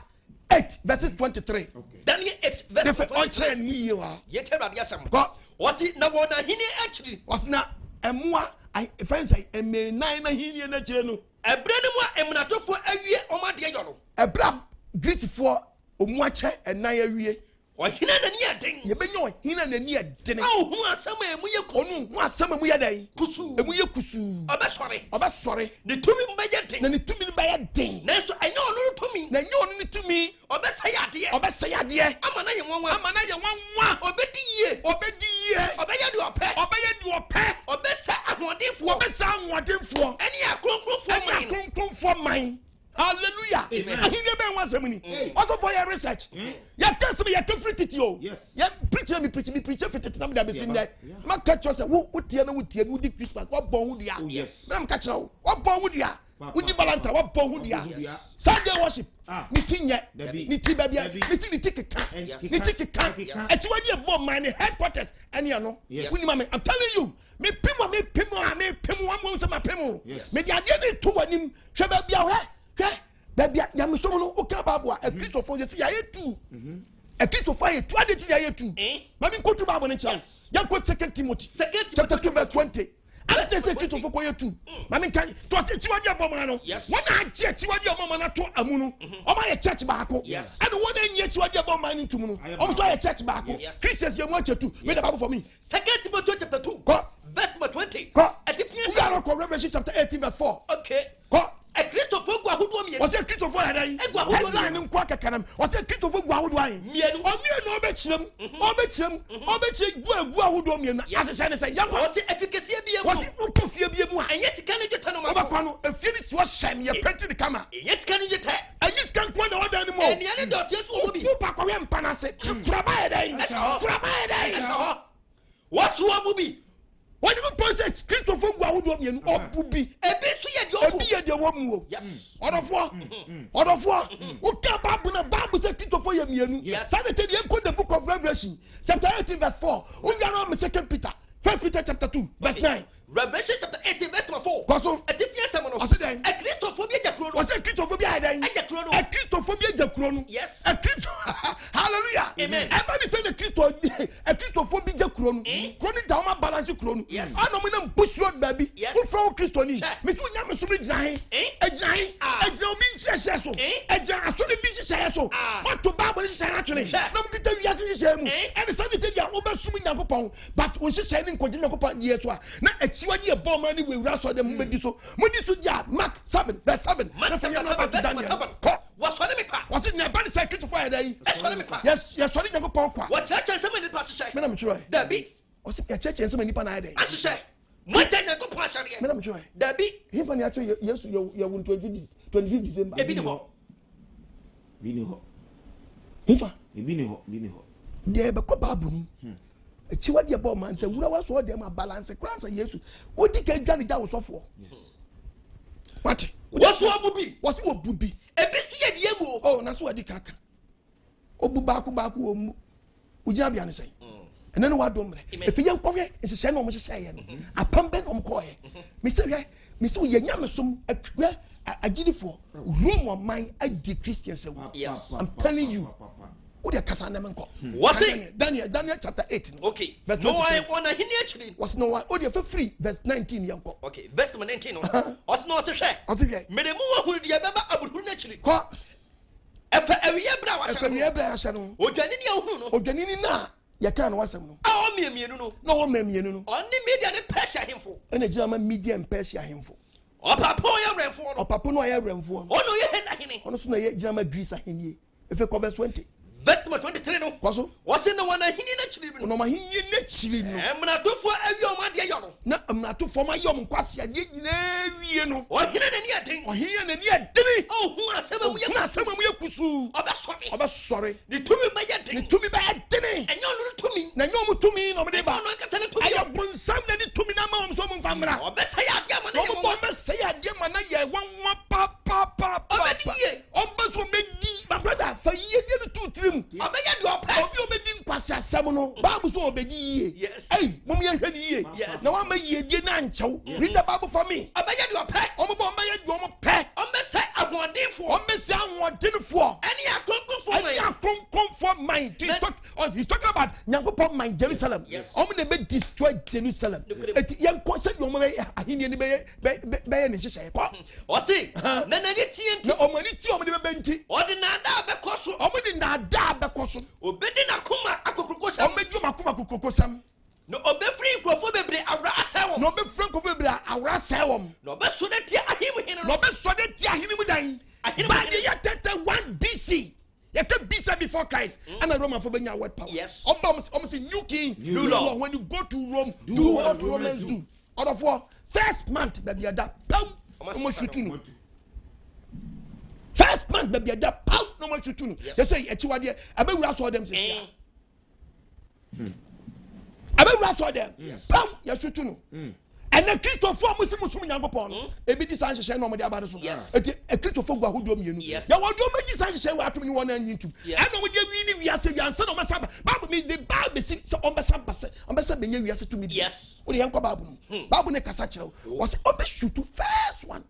S1: 8 verses 23.
S2: Okay.
S3: Daniel 8 verse 23.
S1: Ɔnkyerɛ ne yie wa.
S3: Yɛ tɛ Awurade asɛm.
S1: Kɔ.
S3: Wɔsi na wɔn ahenni akyiri.
S1: Wɔsi na ɛmoa fɛn sɛ ɛmɛ nan na ahenni n'akyire no.
S3: Ɛbrɛ no mu a mmunatofoɔ awie wɔn adeɛ yɔ no.
S1: Ɛbrɛ a Greecefoɔ ɔmu akyɛ ɛnan awie.
S3: Ɔhene a n'ani yɛ den.
S1: Yɛbɛnya ɔhene a n'ani yɛ den.
S3: A ɔhunu asɛm a emu yɛ kusuu.
S1: Ɔno hu asɛm a emu yɛ dɛn?
S3: Kusuu.
S1: Emu yɛ kusuu.
S3: Ɔbɛsɔre.
S1: Ɔbɛsɔre.
S3: Ne tumi mu bɛyɛ den.
S1: Na ne tumi no bɛyɛ den.
S3: Nanso ɛnyɛ ɔno ne tumi.
S1: Na ɛnyɛ ɔno ne tumi.
S3: Ɔbɛsɛe adeɛ.
S1: Ɔbɛsɛe adeɛ.
S3: Ama no ayɛ nwanwa.
S1: Ama no ayɛ nwanwa.
S3: Ɔbɛdi yie.
S1: Ɔbɛdi yie.
S3: Ɔbɛyɛ deɛ ɔpɛ.
S1: Ɔbɛyɛ deɛ ɔpɛ.
S3: Ɔbɛsɛ ahoɔdenfoɔ.
S1: Ɔbɛsɛ ahoɔdenfoɔ.
S3: Ɛne akronkronfoɔ man.
S1: Ɛne akronkronfoɔ man. Hallelujah.
S2: Amen.
S1: Ahenni bɛn ho asɛm ni? Ɔsɔfo yɛ research. Yɛ kɛse mi yɛ kɛ firi titi o.
S2: Yes.
S1: Yɛ preach mi preach mi preach firi titi na mi da besi nnɛ.
S2: Yeah.
S1: Ma ka kyerɛ sɛ wo wo tie na wo tie wo di Christmas wa bɔ ho dua.
S2: Oh, yes.
S1: Mɛ ka kyerɛ wo wa bɔ ho dua.
S2: Pa,
S1: Wo di
S2: pa,
S1: Valentine
S2: pa.
S1: wa bɔ ho dua.
S2: Wa bɔ ho dua.
S1: Sunday worship.
S2: Ah.
S1: Ne ti nyɛ.
S2: Dabi.
S1: Ne ti baabi a
S2: Dabi.
S1: ne ti ne ti keka.
S2: Yes.
S1: Ne ti keka.
S2: Keka.
S1: Akyiwadi ɛbɔ man ne headquarters ɛne ɛno.
S2: Yes.
S1: Wuni ma mi I'm telling you. Me pim a me pim a me pim wa mo nsɛm a pim.
S2: Yes.
S1: Me di adeɛ ne to wɔ anim. Hwɛ baabi a hwɛ hwɛ baabi a nyamesom no woka Bible a akristofoɔ sɛ sɛ yɛayɛ tu. Akristofoɔ ayɛ tu ade ti yɛayɛ tu.
S3: Eh?
S1: Maame nkotu Bible no nkyerɛ.
S3: Yes.
S1: Yɛnkɔ Second Timothy
S3: Second
S1: chapter
S3: Timothy
S1: 2 verse 20. Ade ti sɛ akristofoɔ kɔ yɛ tu. Maame nka to ɔsɛ akyiwade ɛbɔ maa no.
S3: Yes.
S1: Wɔn a agye akyiwade ɛbɔ maa no ato amu no. Wɔn ayɛ church baako.
S3: Yes.
S1: Ɛna wɔn a anyi akyiwade ɛbɔ maa no ntum no.
S2: Ayɛ
S1: Wɔn nso
S2: baako.
S1: ayɛ church baako.
S3: Yes.
S1: Christians yɛ mu akyɛ tu. Read the Bible for me.
S3: Second Timothy chapter 2.
S1: Kɔ.
S3: Verse number 20.
S1: Kɔ.
S3: Ɛtifi
S1: Wúyà lọ kɔ Revelation chapter 18 verse 4.
S3: Okay.
S1: Kɔ.
S3: Akristofoɔ gu ahodoɔ mmienu.
S1: Ɔsɛ Kristofo yɛ dɛn?
S3: Egu ahodoɔ
S1: Headline
S3: mmienu.
S1: nko akɛkɛ nam. Ɔsɛ Kristofo gu ahodoɔ ayi.
S3: Mmienu.
S1: Ɔmmienu ɔbɛkyerɛ mu. Ɔbɛkyerɛ mu. Ɔbɛkyerɛ gu egu ahodoɔ mmienu.
S3: Yes.
S1: Ahyehyɛ ne sɛ yɛnkɔ.
S3: Wɔsi efi kɛseɛ bi mu.
S1: Wɔsi wokɔ fie bi mu a.
S3: Ɛnyɛ sika ne dwetɛ no ma.
S1: Ɔbɛkɔ no efie ni si hɔ hyɛn yɛ pɛnti ne kama.
S3: Ɛnyɛ sika ne dwetɛ.
S1: Ɛnyɛ sika nko na ɔdan ne mu.
S3: Ɛnua ne dɔteɛ so wɔ bi.
S1: Wo pa kɔhwɛ mpa n'ase. Kuraba yɛ dɛn?
S3: Ɛhyɛ hɔ.
S1: Kuraba yɛ dɛn?
S3: Ɛhyɛ hɔ. Wɔsi wɔn mu bi.
S1: Onyankopɔn sɛ Kristofo gu ahodoɔ mmienu, ɔbu bi.
S3: Ebi nso yɛ deɛ ɔbu.
S1: Ebi yɛ deɛ wɔmu o.
S3: Yes.
S1: Ɔdɔfoɔ, ɔdɔfoɔ, woka Bible na Bible sɛ Kristofo yɛ mmienu.
S3: Yes.
S1: Saa na ɛte deɛ nkɔ the book of Revelation chapter 18 verse 4. Wowia no ama Second Peter, First Peter chapter 2 verse 9.
S3: Revelation chapter 18 verse number 4.
S1: Kɔ so.
S3: Atifi asɛm no.
S1: Ɔse dɛn?
S3: Akristofoɔ bi agya kuro no.
S1: Ɔsɛ Kristofo bi ayɛ dɛn?
S3: Agya kuro no.
S1: Akristofo bi agya kuro no.
S3: Yes.
S1: Akristo hallelujah.
S3: Amen.
S1: Ɛba ne sɛ na Kristo Akristofo bi gya kuro no. Kuro no da wɔn abalance kuro no.
S3: Yes.
S1: Ana wɔn nam bush road baabi.
S3: Yes.
S1: Wofrɛ wo Kristoni.
S3: Sɛ.
S1: Mesi wo nyamesom no gyina he?
S3: Eh?
S1: Egyina he?
S3: Ah.
S1: Egyina obi nhyehyɛ so.
S3: Eh?
S1: Egyina asɔre bi nhyehyɛeɛ so.
S3: Ah.
S1: Wato Bible nhyehyɛeɛ atwene.
S3: Sɛ.
S1: Na wɔn kita wiase nhyehyɛeɛ mu.
S3: Eh?
S1: Ɛne sɛ ne tɛ deɛ wobɛsom Nyankopɔn but wo nhyehyɛeɛ ne nkɔgye Nyankopɔn deɛ so a na akyiwade yɛ bɔɔ ma ne wɔ awura asɔre dɛm mobɛdi so. Modi so di a Mark 7 verse 7.
S3: Mark
S1: Na afei
S3: chapter
S1: yɛn
S3: 7 verse number
S1: Daniel.
S3: 7.
S1: Kɔ.
S3: Wɔsɔre me kwa.
S1: Wɔsi nea ɛba ne sɛ Kristofo ayɛ dɛ yi.
S3: Ɛsɔre me kwa.
S1: Yɛsɔre Nyankopɔn kwa.
S3: Wɔkyerɛkyerɛ nsɛm a nnipa ahyehyɛ.
S1: Mena metwerɛ.
S3: Dabi.
S1: Wɔsi yɛkyerɛkyerɛ nsɛm a nnipa na ayɛ dɛ.
S3: Ahyehyɛ. Mogya Nyankopɔn ahyɛdeɛ.
S1: Mena metwerɛ.
S3: Dabi.
S1: Hemfa ne yɛatwerɛ Yesu yɛwo 25 December.
S3: Ebi ni hɔ.
S2: Bi ni hɔ.
S1: Hemfa.
S2: Ebi ni hɔ. Bi ni hɔ.
S1: Deɛ yɛbɛkɔ Bible mu. Akyiwadeɛ bɔ ɔman sɛ wura wasɔ ɔdeɛ ma balance koraa sɛ Yesu. Wodi ka dwa ne gya wo sɔfoɔ. Wate.
S3: Wɔso ɔbu bi.
S1: Wɔsi wɔbu bi.
S3: Ebi nso yɛ deɛ mu o.
S1: Oh, na so wadi kaka. Obu baako baako wɔ mu. Wogyina bea ne sɛn. Ɛnɛ ne wadom mmerɛ.
S3: Amen.
S1: Efi yɛn kɔhwɛ nhyehyɛ na wɔn hyehyɛ yɛ no. Apam bɛ na wɔn kɔɔyɛ. Mesi hwɛ, mesi yɛ nyamesom hwɛ agyidifoɔ. Rome ɔman adi Christians awu.
S3: Yes.
S1: I'm telling you. Wo deɛ kasa nɛm nkɔ.
S3: Wɔse.
S1: Daniel chapter 8 no.
S3: Okay.
S1: Verse
S3: No
S1: 23.
S3: wɔn ahenni akyiri.
S1: Wɔsi no wa o deɛ fɛ firi verse 19 yɛn kɔ.
S3: Okay. Verse number 19 no. Ɔse na ɔse hwɛ.
S1: Ɔsi hwɛ.
S3: Mede mu wɔ hunu deɛ ɛbɛba aburuhuru no akyiri.
S1: Kɔ.
S3: Ɛfɛ awia berɛ a wahyɛ
S1: Ɛfɛ
S3: no.
S1: wia berɛ a yɛahyɛ no.
S3: Odwanini a wohunu no.
S1: Odwanini na yɛka no wasɛm no.
S3: A ɔmmea mmienu no.
S1: Na ɔmmea mmienu no.
S3: Ɔne Media ne Persia ahemfo.
S1: Ɛna gyina ma Media and Persia ahemfo.
S3: Ɔpapo ɔyɛ wɛmfoɔ no.
S1: Ɔpapo no ɔyɛ wɛmfoɔ no.
S3: Ɔno ɔyɛ Hela hene.
S1: Ɔno nso na ɛyɛ gyina ma Greece ahennie. Efe kɔ verse 20.
S3: Verse number 23 no.
S1: Kɔ so.
S3: Wɔse na wɔn ahenni n'akyiri no.
S1: Wɔn ahenni n'akyiri no.
S3: Mmunatofoɔ awie wɔn adeɛ yɔ no.
S1: Na mmunatofoɔ ma yɛ wɔn nkwasi adeɛ nyinaa wie no.
S3: Ɔhene n'ani ɛden.
S1: Ɔhene n'ani ɛdene.
S3: Ɔhu asɛm a mu yɛ.
S1: Ɔhu asɛm a mu yɛ kusuu.
S3: Ɔbɛsɔre.
S1: Ɔbɛsɔre.
S3: Ne tumi bɛyɛ den.
S1: Ne tumi bɛyɛ dene.
S3: Ɛnyɛ ɔno ne tumi.
S1: Na ɛnyɛ ɔmo tumi na ɔmo de ba.
S3: Ɛnyɛ ɔno ankasa ne tumi.
S1: Ɛyɛ bonsam na de tumi na ama wɔn sɛ ɔmo nfa mmra.
S3: Ɔbɛsɛe adeɛ ama na yɛ
S1: Ɔmo bɔ
S3: nwanwa.
S1: ɔbɛsɛe adeɛ ma na yɛ nwanwa papaapa.
S3: Ɔbɛdi yie.
S1: Ɔmbɛ so ɔbɛdi. My brother, fa yie die no tu tirim.
S3: Ɔbɛyɛ deɛ ɔpɛ.
S1: Obi ɔbɛdi nkwasi asɛm no. Bible so ɔbɛdi yie.
S3: Yes.
S1: Ɛyi, mo yɛ hwɛ ni yie.
S3: Yes.
S1: Na wɔn ama yie die na nkyɛw. Read the Bible for me.
S3: Ɔbɛyɛ deɛ ɔpɛ.
S1: Ɔmo bɔ ɔbɛyɛ deɛ ɔmo pɛ.
S3: Ɔmbɛsɛe ahoɔdenfoɔ.
S1: Ɔmbɛsɛe ahoɔdenfoɔ.
S3: Ɛne akronkronfoɔ
S1: Ɛne
S3: man.
S1: akronkronfoɔ man. He's talking about Nyankopɔn man Jerusalem.
S3: Yes.
S1: Ɔmo na ebe destroy Jerusalem.
S3: Nokorɛ.
S1: Eti yɛn kɔ sɛdeɛ ɔmo bɛyɛ ahenni ni bɛyɛ bɛyɛ ne nhyehyɛeɛ kɔ.
S3: Ɔse na n'ani tie nti.
S1: Na ɔmo ani tie ɔmo de bɛbɛ nti.
S3: Ɔde naadaa bɛkɔ so.
S1: Ɔmo de naadaa bɛkɔ so.
S3: Obedi n'akoma akokurokosɛm.
S1: Ɔmo bɛdi ɔmo akoma akokurokosɛm.
S3: Na obɛfiri nkurɔfoɔ bebree awura asɛe wɔn.
S1: Na obɛfiri nkurɔfoɔ bebree awura asɛe wɔn.
S3: Na ɔbɛsɔ de tia ahemu hene no.
S1: Na ɔbɛsɔ de tia ahene mu dan.
S3: Ahene mu
S1: By
S3: hene.
S1: the year 31 BC. Yɛka BC before Christ. Ɛna Roman fo bɛnya world power.
S3: Yes.
S1: Ɔba ɔmo sɛ new king.
S2: New law.
S1: When you go to Rome, do what Romans do. Ɔdɔfoɔ, first month baabi ɛda pam.
S3: Ɔmo
S1: Ɔmo
S3: asesa
S1: sutu
S3: no.
S1: no. First month baabi ɛda pam na ɔmo sutu no.
S3: Yes.
S1: Yɛsɛ akyiwadeɛ ɛbɛwura asɔre dɛm sisi
S3: Eh.
S1: a. Ɛbɛwura asɔre dɛm.
S3: Yes.
S1: Pam yɛsutu no. Ɛnɛ Kristofoɔ a mo si mo som Nyankopɔn no, ebi di saa nhyehyɛ na ɔmo de aba no so.
S3: Yes.
S1: Eti Kristofoɔ gu ahodoɔ mmienu.
S3: Yes.
S1: Yɛwɔ deɛ ɔmo gye saa nhyehyɛ wɔ atom ne wɔn anyi ntum.
S3: Yes.
S1: Ɛna ɔmo de awi ne wiase wiase na ɔmo sa ba. Bible mi de baa besi sɛ ɔmo bɛsa ba sɛ ɔmo bɛsa bɛnya wiase tumi bi.
S3: Yes.
S1: O de yɛn kɔ Bible mu. Bible ne kasa kyerɛ wo. Wɔsɛ ɔbɛ shutu first one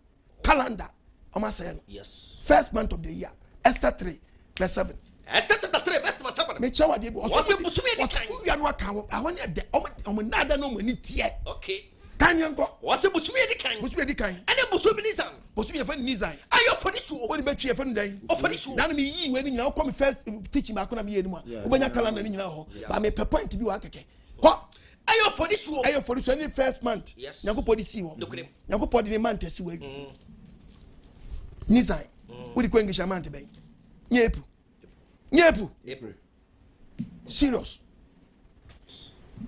S1: calendar ɔmo asɛɛ no.
S3: Yes.
S1: First month of the year, Esther 3 verse 7.
S3: Esther chapter 3 verse number 7.
S1: Mekyerɛ wo adeɛ bi.
S3: Wɔse bosome adi
S1: Wɔse
S3: kan.
S1: wowia no aka hɔ. Ahɔ ne ɛdɛ. Ɔmo nnaada na ɔmo ani teɛ.
S3: Okay.
S1: Kan yɛn kɔ.
S3: Wɔse bosome adi kan.
S1: Bosome adi kan.
S3: Ɛne bosome Nisan.
S1: Bosome yɛfɛ no Nisan.
S3: Ayɛ ɔfɔdisuo.
S1: Wode bɛtwi yɛfɛ no dɛn?
S3: Ɔfɔdisuo.
S1: Nana mi yi wei ni nyinaa wokɔ mi first teaching baako na mi yɛ ni mu a. Wobɛnya calendar ni nyinaa hɔ.
S3: Yes.
S1: Ba mi pɛ point bi wɔ akɛkɛ. Kɔ.
S3: Ayɛ ɔfɔdisuo.
S1: Ɛyɛ ɔfɔdisuo ɛne first month.
S3: Yes.
S1: Nyankopɔn de si hɔ.
S3: Nokorɛ.
S1: Nyankopɔn de ne month asi hɔ awie. Nisan. Wode kɔ English a month bɛn? Nyɛ April. Nyɛ April.
S2: April.
S1: Serious.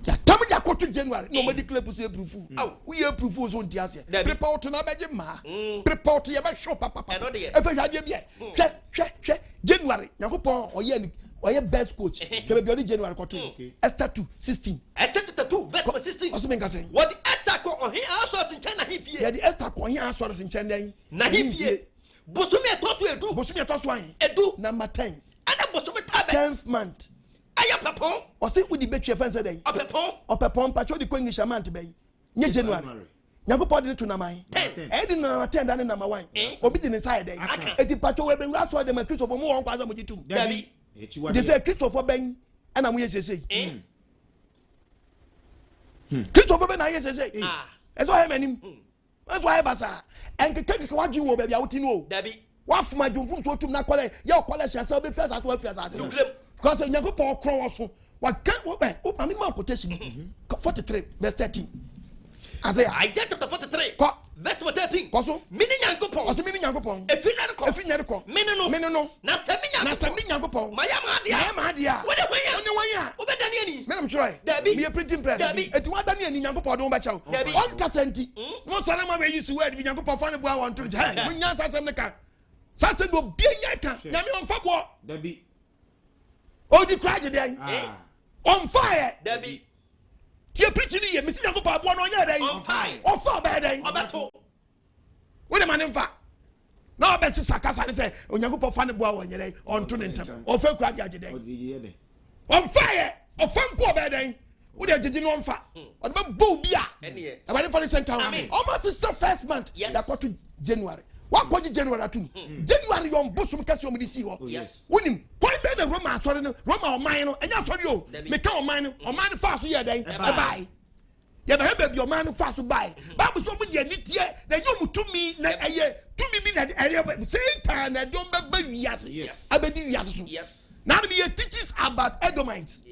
S1: Yàtàmú di akoto January na ọmọdé kílẹ̀ pusu April fool. Wúyẹ April fool so nti aseɛ.
S3: Dabi.
S1: Prepare woto na abɛgye mmaa. Prepare woto yɛ bɛ hwɛ papapa.
S3: Ɛno deɛ.
S1: Efe hwɛ adeɛ bi yɛ. Hwɛ hwɛ hwɛ January Nyankopɔn ɔyɛ ni ɔyɛ best coach. Hwɛ baabi ɔde January kɔto. Esther 2:16.
S3: Esther chapter 2 verse number 16.
S1: Ɔsɛ mi nka sɛn.
S3: Wɔde Esther kɔ ɔhen Ahasweros nkyɛn n'ahemfie.
S1: Yɛde Esther kɔ ɔhen Ahasweros nkyɛn dɛn?
S3: N'ahemfie. Bosome a ɛtɔ so edu.
S1: Bosome a ɛtɔ so ahe?
S3: Edu.
S1: Number 10.
S3: Ɛna bosome Tebet.
S1: 10th month.
S3: Ɛyɛ pɛpɔn.
S1: Ɔsɛ wodi betwi ɛfɛn sɛ dɛn?
S3: Ɔpɛpɔn.
S1: Ɔpɛpɔn mpatwa ɔde kɔ English month bɛyi. Nye January. Nyankopɔn de ne to nama yi. Ɛyɛ de nama 10 da ne nama 1. Obi de ne nsa yɛ dɛn? Eti mpatwa wɔ ebewura asɔ de ma Kristofo mu wɔn kwan sɛ mo gye tum.
S3: Dabi.
S1: De sɛ Kristofo bɛn ɛna mo yɛ sese. Kristofo bɛn na ayɛ sese. Ɛsɛ ɔyɛ m'anim. Ɛsɛ ɔyɛ basaa. Ɛnkeka keka wadwi wɔ baabi a wote no o.
S3: Dabi.
S1: Wafom adwomfo nso otum na kɔlɛ yɛ ɔkɔlɛ hyɛ sɛ ɔbɛfi asase wafi asase.
S3: Nukurem.
S1: Because Nyankopɔn ɔkorɔ wɔ so. Waka wɔ bɛ o maame ma quotation 43 verse 13. Isaiah.
S3: Isaiah chapter 43.
S1: Kɔ.
S3: Verse number 13.
S1: Kɔ so.
S3: Mene Nyankopɔn.
S1: Ɔsɛ mene Nyankopɔn.
S3: Efi nyɛ rekɔ.
S1: Efi nyɛ rekɔ.
S3: Mene no.
S1: Mene no.
S3: Na sɛ me Nyankopɔn.
S1: Na sɛ me Nyankopɔn.
S3: Mayɛ maa deɛ.
S1: Mayɛ maa deɛ a.
S3: Wode hwan a.
S1: Wode hwan a.
S3: Wobɛdane ani.
S1: Mene mtwerɛ.
S3: Dabi.
S1: Meyɛ printing press.
S3: Dabi.
S1: Eti wadane ani Nyankopɔn de wo bɛkyɛw.
S3: Dabi.
S1: Ɔnkasa nti. Mo sɔre ma bɛyi si word bi Nyankopɔn fa ne boa wɔn to nkyɛn. Mo nya nsa asɛm ne ka. Saa asɛm de obi anya ka. Nyame ɔmfa boɔ.
S2: Dabi.
S1: Odi kura agye deɛ. Ɔmfa yɛ.
S3: Dabi.
S1: Tie preaching ni yɛ mesi Nyankopɔn aboɔ no ɔnyɛ dɛn.
S3: Ɔmfa.
S1: Ɔfa ɔbɛyɛ dɛn.
S3: Ɔbɛto.
S1: Wode ma ne mfa. Na ɔbɛsesa kasa ne sɛ Onyankopɔn fa ne boa wɔ nyɛ dɛn ɔnto ne ntɛm. Ɔfa kura de agye dɛn. Ɔmfa yɛ. Ɔfa nko ɔbɛyɛ dɛn. Wode agyegye no ɔmfa. Ɔde bɛbɔ obi a. Ɛwɛde fa ne sɛ nka ho. Ɔma sesa first month. Yɛakɔto January. Wakɔgye January atum. January yɛ ɔbosom kɛse ɔmo de si hɔ. Wonim kwan bɛn na Roma asɔre no Roma ɔman no ɛnyɛ asɔre o. Meka ɔman no ɔman no faa so yɛ dɛn ɛbae. Yɛbɛhwɛ baabi ɔman no faa so bae. Bible sɛ ɔmo de aniteɛ na ɛnyɛ ɔmo tumi na ɛyɛ tumi bi na ɛyɛ Satan na ɛde ɔmo bɛba wiase abɛdi wiase so. Now we yɛ teaches about Edomites.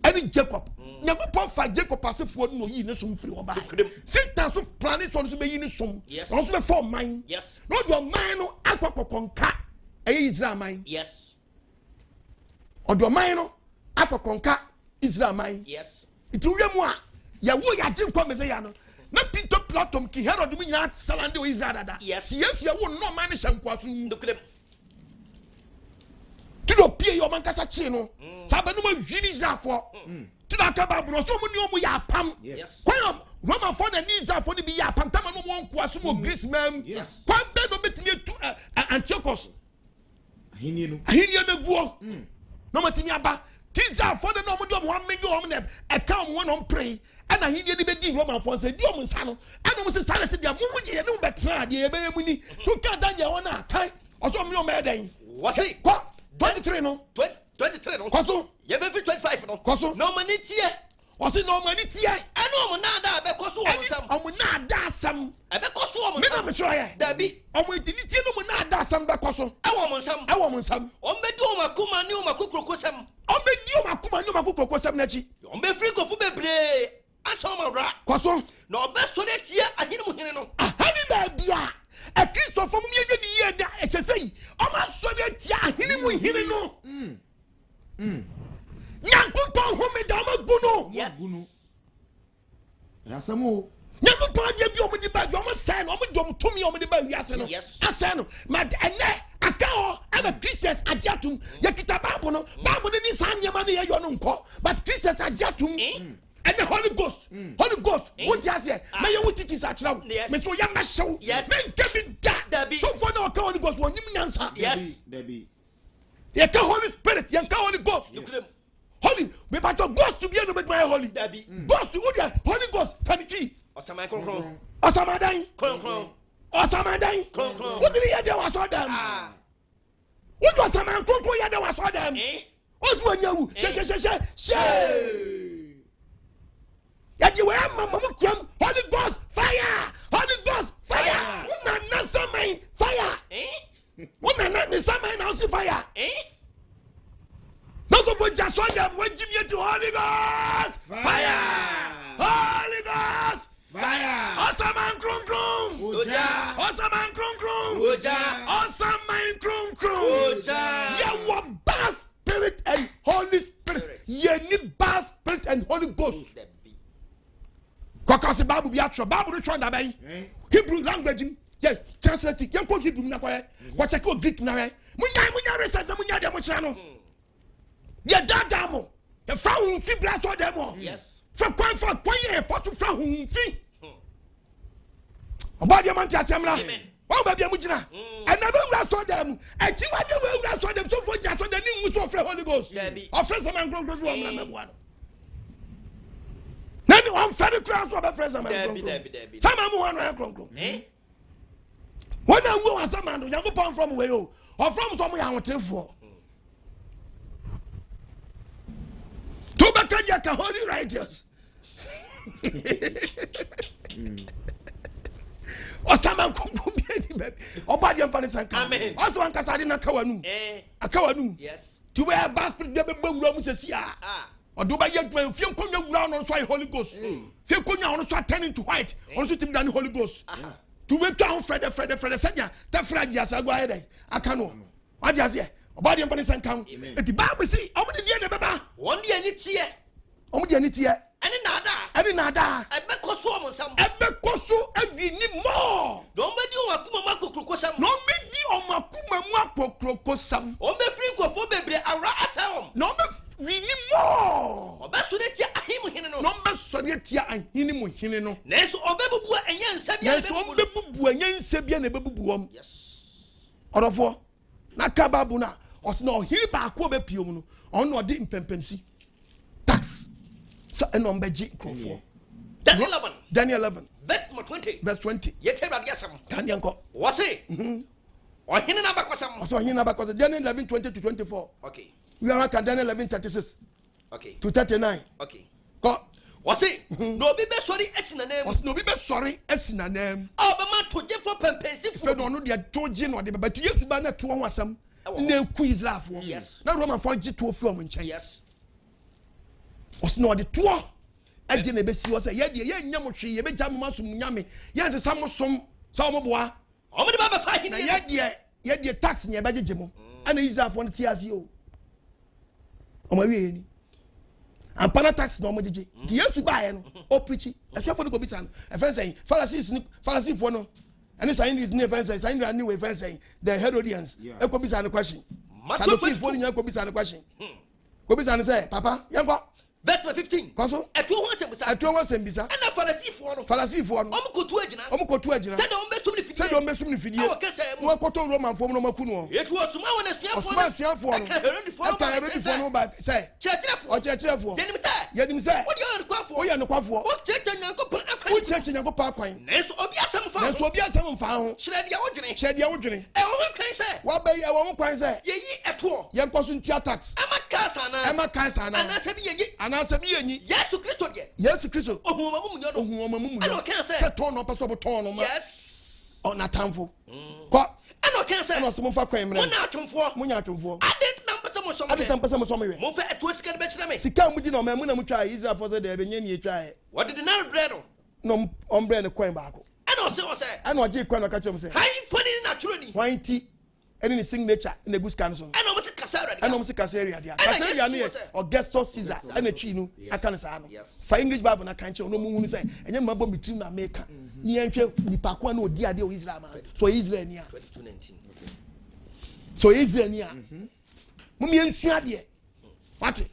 S1: Ɛne Jacob. Nyankopɔn fa Jacob asefoɔ no na oyi ne som firi hɔ bae. Satan so plane sɛ ɔno nso bɛyi ne som. Ɔno nso bɛfa ɔman. Na ɔde ɔman no akɔ akɔkɔnka ɛyɛ Israel man. Ɔde ɔman no akɔkɔnka Israel man. Nti wohwɛ mu a yɛwo yɛagye nkwa Mesia no na Peter Platon ki Herod mu nyinaa salande wɔ Israel dada. Ti Yesu yɛwo no ɔman no hyɛ nkoaso mu. Ti na opie yɛ ɔman kasa kyee no. Saa bɛ no ma hwi ne Israelfoɔ. Ti na aka Bible no ɔsɛ ɔmo ne ɔmo yɛ apam. Kwan a Romanfoɔ na ne Israelfoɔ no bi yɛ apam tama no ɔmo nkoaso mu wɔ Greece man mu. Kwan bɛn na ɔbɛtumi atu Antiochus
S2: ahenni no
S1: aguo na ɔmatumi aba. Ti Israelfoɔ no na ɔmo de ɔmo amegye ɔmo na ɛka ɔmo ho na ɔmo pere ɛna ahenni no bɛdi Romanfoɔ nsa di ɔmo nsa no ɛna ɔmo sɛ saa na ɛte deɛ mo mo deɛ yɛne mo bɛtena deɛ yɛbɛyɛ mu ni to ka da deɛ wɔn a kan ɔsɛ ɔmo yɛ ɔmo ɛyɛ dɛn.
S3: Wɔsi.
S1: Kɔ 23 no.
S3: 23 no.
S1: Kɔ so.
S3: Yɛbɛfiri 25 no.
S1: Kɔ so.
S3: Na ɔmo ani teɛ.
S1: Ɔsi na ɔmo ani teɛ.
S3: Ɛne ɔmo naadaa bɛkɔ so wɔn nsam.
S1: Ɛne ɔmo naadaa asɛm.
S3: Ɛbɛkɔ so wɔn nsam.
S1: Mi na mi twerɛ yɛ.
S3: Dabi.
S1: Ɔmo ani teɛ ne ɔmo naadaa asɛm bɛkɔ so.
S3: Ɛwɔ ɔmo nsam.
S1: Ɛwɔ ɔmo nsam.
S3: Ɔmo bɛdi ɔmo akoma ne ɔmo akokuroko sɛm.
S1: Ɔmo bɛdi ɔmo akoma ne ɔmo akokuroko sɛm n'akyi.
S3: Ɔmo bɛfiri nkɔfo bebree asan ɔmo awura.
S1: Kɔ so.
S3: Na ɔbɛsɔre atia ahene mu hene no.
S1: Ahene baabi a Akristofo mu yɛnyɛ ne yie na ɛkyɛ sɛ yi ɔmo asɔre atia ahene mu hene no. Nyankopɔn homeda ɔmo agu no.
S3: Yes.
S2: Asɛm o.
S1: Nyankopɔn adeɛ bi ɔmo de ba bi ɔmo sɛn no ɔmo de ɔmo tumi ɔmo de ba wiase no asɛn no ma ɛnɛ aka hɔ ɛna Christians agye atum yɛkita Bible no Bible no ni saa nneɛma no yɛyɔ no nkɔ but Christians agye atum ɛnɛ Holy Ghost Holy Ghost wo ti aseɛ mɛ yɛn wo teachings akyerɛ wo mɛ so yɛn bɛ hyɛw mɛ nkɛ bi da sɔfo na ɔka Holy Ghost wɔn nyim nyansa yɛka Holy Spirit yɛnka Holy Ghost Holy mepatɔ Ghost bi ɛna obetuma yɛ Holy Ghost wo deɛ Holy Ghost kaniti
S3: Ɔsaman kronkron
S1: ɔsamadan
S3: kronkron
S1: ɔsamadan
S3: kronkron
S1: wo de yɛ deɛ wasɔ dɛm wo de ɔsaman kronkron yɛ deɛ wasɔ dɛm ɔsi wɔ nyawu hyɛhyɛhyɛhyɛ hyɛ yɛde wɔ ama mamu kuram Holy Ghost fire Holy Ghost fire wo nana saman fire wo nana ne saman na ɔsi fire nɔsɔfo gya sɔ dɛm wagyi mi eti Holy Ghost fire Holy Ghost
S2: fire
S1: ɔsaman kronkron
S3: Ogya.
S1: ɔsaman kronkron
S3: Ogya.
S1: ɔsaman kronkron
S3: Ogya.
S1: yɛwɔ bad spirit and Holy Spirit yɛni bad spirit and Holy Ghost kɔkɔsi Bible bi atwerɛ Bible no twerɛ dabɛn Hebrew language mu yɛ translate yɛn kɔ Hebrew mu na kɔyɛ kɔkyɛkɛ wɔ Greek na yɛ munya research na munya deɛ mo kyerɛ no yɛ daadaa mo yɛfa wo fi bra sɔ dɛm hɔ.
S3: Yes.
S1: Fa kwan fa kwan yɛ ɛfa so fra honhom fi. Ɔbɔ adeɛ ma nte aseɛ mmra. Wɔn baabi a mo gyina. Ɛna bɛ wura sɔ dan mu. Akyiwade wɔ ewura sɔ dan mu. Sɔfo gyina sɔ dan ne nwu so ɔfrɛ Holy Ghost. Ɔfrɛ sɛmɛ nkorɔnkorɔ so wɔn mmerɛ mɛboa no. Na ne ɔnfɛ ne kura so ɔbɛfrɛ sɛmɛ nkorɔnkorɔ. Sɛmɛ mu hɔ no ayɛ korɔnkorɔ. Wɔn a wuo wɔ asɛm ano Nyankopɔn nfrɛ mo wei o. Ɔfrɛ mo sɛ ɔmo yɛ ahotefoɔ. To bɛka deɛ ka holy righteous. Ɔsama nkonko bi ani baabi. Ɔba deɛ mfa ne sɛ nka. Ɔsɛ wankasa ade no aka w'anum.
S3: Eh.
S1: Aka w'anum.
S3: Yes.
S1: Ti wobɛyɛ ba spirit bi abɛbɔ wura mu sɛsi a.
S3: Ah.
S1: Ɔde wobɛyɛ adwuma fie nkonnwa wura ɔno nso ayɛ holy ghost. Fie nkonnwa ɔno nso atɛn into white. Ɔno nso tumi da ne holy ghost. Ti wobɛtwa ho frɛdɛ frɛdɛ frɛdɛ sɛdeɛ tɛfrɛ agye asago ayɛ dɛ aka no. Wagye aseɛ. Ɔba deɛ mfa ne nsa nka ho. Eti Bible si ɔmo de deɛ na ɛbɛba.
S3: Wɔn de ani teɛ.
S1: Ɔmo de ani teɛ.
S3: Ɛne naadaa.
S1: Ɛne naadaa.
S3: Ɛbɛkɔ so wɔn nsam.
S1: Ɛbɛkɔ so awi ni mɔɔ.
S3: Na wɔn bɛdi wɔn akoma mu akokurokosɛm.
S1: Na wɔn bɛdi wɔn akoma mu akokurokosɛm.
S3: Wɔn bɛfiri nkurɔfoɔ bebree awora asɛe wɔn.
S1: Na wɔn bɛwi ni mɔɔ.
S3: Wɔbɛsɔre atia ahene mu hene no.
S1: Na wɔn bɛsɔre atia ahene mu hene no.
S3: Nanso wɔbɛbubu a ɛnyɛ nsa biara na
S1: Nanso
S3: ɛbɛbubu
S1: wɔn
S3: no.
S1: bɛbubu a ɛnyɛ nsa biara na ɛbɛbubu wɔn.
S3: Yes.
S1: Ɔdɔfoɔ, na ka Bible no a, ɔsɛ na ɔhene baako a ɔbɛpie mu no, ɔno na ɔde mpɛmpɛmsi tax sɛ ɛna ɔmbɛgye nkurɔfoɔ.
S3: Daniel 11.
S1: Daniel 11.
S3: Verse number 20.
S1: Verse 20.
S3: Yɛte Awurade asɛm.
S1: Daniel nkɔ.
S3: Wɔse. Ɔhene no abakɔsɛm.
S1: Ɔsɛ ɔhene no abakɔsɛm. Daniel 11 20 to 24.
S3: Okay.
S1: We are ka Daniel 11 36.
S3: Okay.
S1: To 39.
S3: Okay.
S1: Kɔ.
S3: Wɔse. Na obi bɛsɔre asi n'anan mu.
S1: Ɔsɛ na obi bɛsɔre asi n'anan mu.
S3: A ɔbɛma togyefoɔ pɛmpɛnsifoɔ.
S1: Fɛ na ɔno deɛ togye na ɔde bɛba. Tu Yesu ba na toɔ ho asɛm. Na eku Israelfoɔ.
S3: Yes.
S1: Na Romanfoɔ gye toɔ firi wɔn nkyɛn.
S3: Yes.
S1: Ɔsɛ na ɔde toɔ ɛgye na ebesi hɔ sɛ yɛ deɛ yɛnyɛ mo hwee yɛbɛgya mo ma som nyame yɛnsesa mo som sɛ ɔmo boa.
S3: Ɔmo de ba bɛfa ahenni.
S1: Na yɛ deɛ yɛ deɛ tax na yɛbɛgyegye mo ɛna Israelfoɔ no te ase o. Ɔmo awie yɛ ni. Ampa na tax na ɔmo gyegye. Nti Yesu baayɛ no ɔpirikyi asuafoɔ no kɔ bisa no ɛfɛn sɛn Pharisees ni Phariseefoɔ no ɛne Sanhedrin ne ɛfɛn sɛn Sanhedrin ne wɔ ɛfɛn sɛn the Herodians ɛkɔ bisa no question. Sadduceefoɔ no nyinaa kɔ bisa no question. Kɔ bisa no sɛ papa yɛn kɔ.
S3: Verse 15.
S1: Kɔ so.
S3: Ɛtuo ho asɛm bisa.
S1: Ɛtuo ho asɛm bisa.
S3: Ɛna Farisifoɔ no.
S1: Farisifoɔ no.
S3: Wɔn kɔtu agyina.
S1: Wɔn kɔtu agyina.
S3: Sɛdeɛ wɔn bɛsum ne fidie.
S1: Sɛdeɛ wɔn bɛsum ne fidie.
S3: Ɛwɔ kɛsɛ mu.
S1: Wɔn akɔtɔ Romanfoɔ mu na wɔn aku no.
S3: Etu ɔsoma wɔn asuafoɔ no.
S1: Ɔsoma asuafoɔ no.
S3: Ɛka Herodifoɔ no
S1: Ɛka Herodifoɔ no ba sɛ.
S3: Kyerɛkyerɛfoɔ.
S1: Ɔkyerɛkyerɛfoɔ.
S3: Yɛnim sɛ.
S1: Yɛnim sɛ.
S3: Wodeɛ ɔyɛ nokwafoɔ.
S1: Woyɛ nokwafoɔ.
S3: Wokyerɛkyerɛ Nyankopɔn akwan.
S1: Wokyerɛkyerɛ Nyankopɔn akwan.
S3: Nanso obi asɛm mfa ho.
S1: Nanso obi asɛm mfa ho.
S3: Kyerɛ deɛ wodwene.
S1: Kyerɛ deɛ wodwene.
S3: Ɛwɔ ho kwan sɛ.
S1: Wabɛyi ɛwɔ ho kwan sɛ.
S3: Yɛyi ɛtoɔ.
S1: Yɛnkɔ so ntua tax.
S3: Ɛma Kaesare anaa.
S1: Ɛma Kaesare anaa.
S3: Anaasɛ bi yɛnyi.
S1: Anaasɛ bi yɛnyi.
S3: Yesu Kristo deɛ.
S1: Yesu Kristo.
S3: Ohun wɔn amumuyɔ no.
S1: Ohun wɔn amumuyɔ.
S3: Ɛna ɔkaa sɛ.
S1: Sɛ tɔn na ɔpɛ sɛ ɔbɛtɔn no ma.
S3: Yes.
S1: Ɔnatamfo. Kɔ.
S3: Ɛna ɔkaa sɛ.
S1: Ɛna ɔsɛ momfa kwan mmerɛ.
S3: Mo na atwomfoɔ.
S1: Mo nya atwomfoɔ.
S3: Adɛn nti na mopɛ sɛ mosɔ me hwɛ?
S1: Adɛn nti na mopɛ sɛ mosɔ me hwɛ?
S3: Momfa ɛtoɔ sika no bɛkyerɛ me.
S1: Sika a modi na ɔman mu na motwaeɛ. Israelfoɔ sɛ daabi ɛnyɛ nea ɛtwaeɛ.
S3: Wɔde denare brɛɛ no.
S1: Na ɔmbrɛɛ no kwan baako.
S3: Ɛna ɔse wɔn sɛ.
S1: Ɛna ɔgyee kwan na ɔka kyerɛ wɔn sɛ.
S3: Hwan mfoni ne n'atwerɛ ni?
S1: Hwan ti ɛne ne signature na egu sika no so no.
S3: Ɛna wɔn se Kaesarea dea.
S1: Ɛna wɔn se Kaesarea dea.
S3: Ɛna
S1: Kaesarea no
S3: Yesu
S1: yɛ
S3: wɔ sɛ.
S1: Augustus Caesar ɛna twi no aka no saa no.
S3: Yes.
S1: Fa English Bible na kan kyerɛ wɔn na wɔn hunu sɛ ɛnyɛ mma bɔ me tirim na meka. Ne yɛn hwɛ nipa ko a na odi adeɛ wɔ Israel man. So ɔyɛ Israel ni a.
S3: 22:19.
S1: So ɔyɛ Israel ni a. Mo yɛn nsua adeɛ. Wate?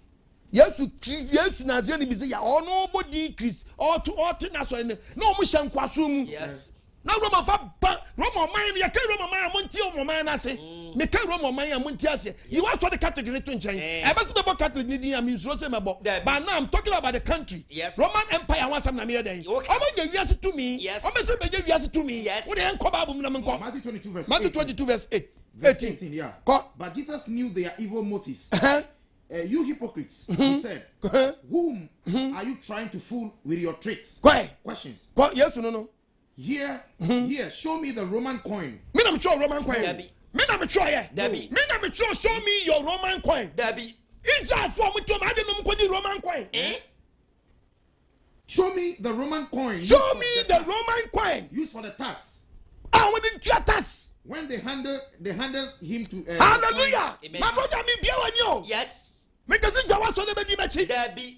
S1: Yesu Yesu Nasareni bi sɛ ya ɔno bɔ din Christ ɔto ɔte n'asɔre no na wɔn hyɛ nkoaso mu.
S3: Yes.
S1: Na Roma fa ba Roma ɔman no yɛka Roma ɔman a monte Roma ɔman no ase. Meka Roma ɔman a monte aseɛ. Yi w'asɔre Catholic no to nkyɛn.
S3: Eh.
S1: Ɛbɛ sɛ mɛbɔ Catholic no din a mensuro sɛ mɛbɔ.
S3: Dabi.
S1: But now I'm talking about the country.
S3: Yes.
S1: Roman Empire ho asɛm na meyɛ dɛn.
S3: Okay.
S1: Ɔmo nya wiase tumi.
S3: Yes.
S1: Ɔmo sɛ bɛnya wiase tumi.
S3: Yes.
S1: Wode yɛnkɔ Bible mu na menkɔ.
S2: Matthew 22 verse
S1: Matthew
S2: 18.
S1: 22 verse 8.
S2: Verse
S1: 18.
S2: 18, yeah.
S1: Kɔ.
S2: But Jesus knew their evil motives.
S1: Ɛhɛn.
S2: You hypocrites, he said, whom are you trying to fool with your tricks?
S1: Kɔɛ.
S2: Questions.
S1: Kɔ Yesu no no.
S2: Here, here, show me the Roman coin.
S1: Me na metwerɛ Roman coin.
S3: Dabi.
S1: Me na metwerɛ yɛ.
S3: Dabi.
S1: Me na metwerɛ show me your Roman coin.
S3: Dabi.
S1: Israelfoɔ mo tuom ade nom kɔdi Roman coin.
S3: Eh?
S2: Show me the Roman coin.
S1: Show
S2: used for
S1: me
S2: the
S1: the
S2: tax.
S1: Roman coin.
S2: Used for the tax.
S1: A wɔde ntua tax.
S2: When they handed, they handed him to.
S1: Hallelujah.
S3: Amen.
S1: My brother mi bia wani o.
S3: Yes.
S1: Mi kɛse gya wa sɔ ne bɛ di m'akyi.
S3: Dabi.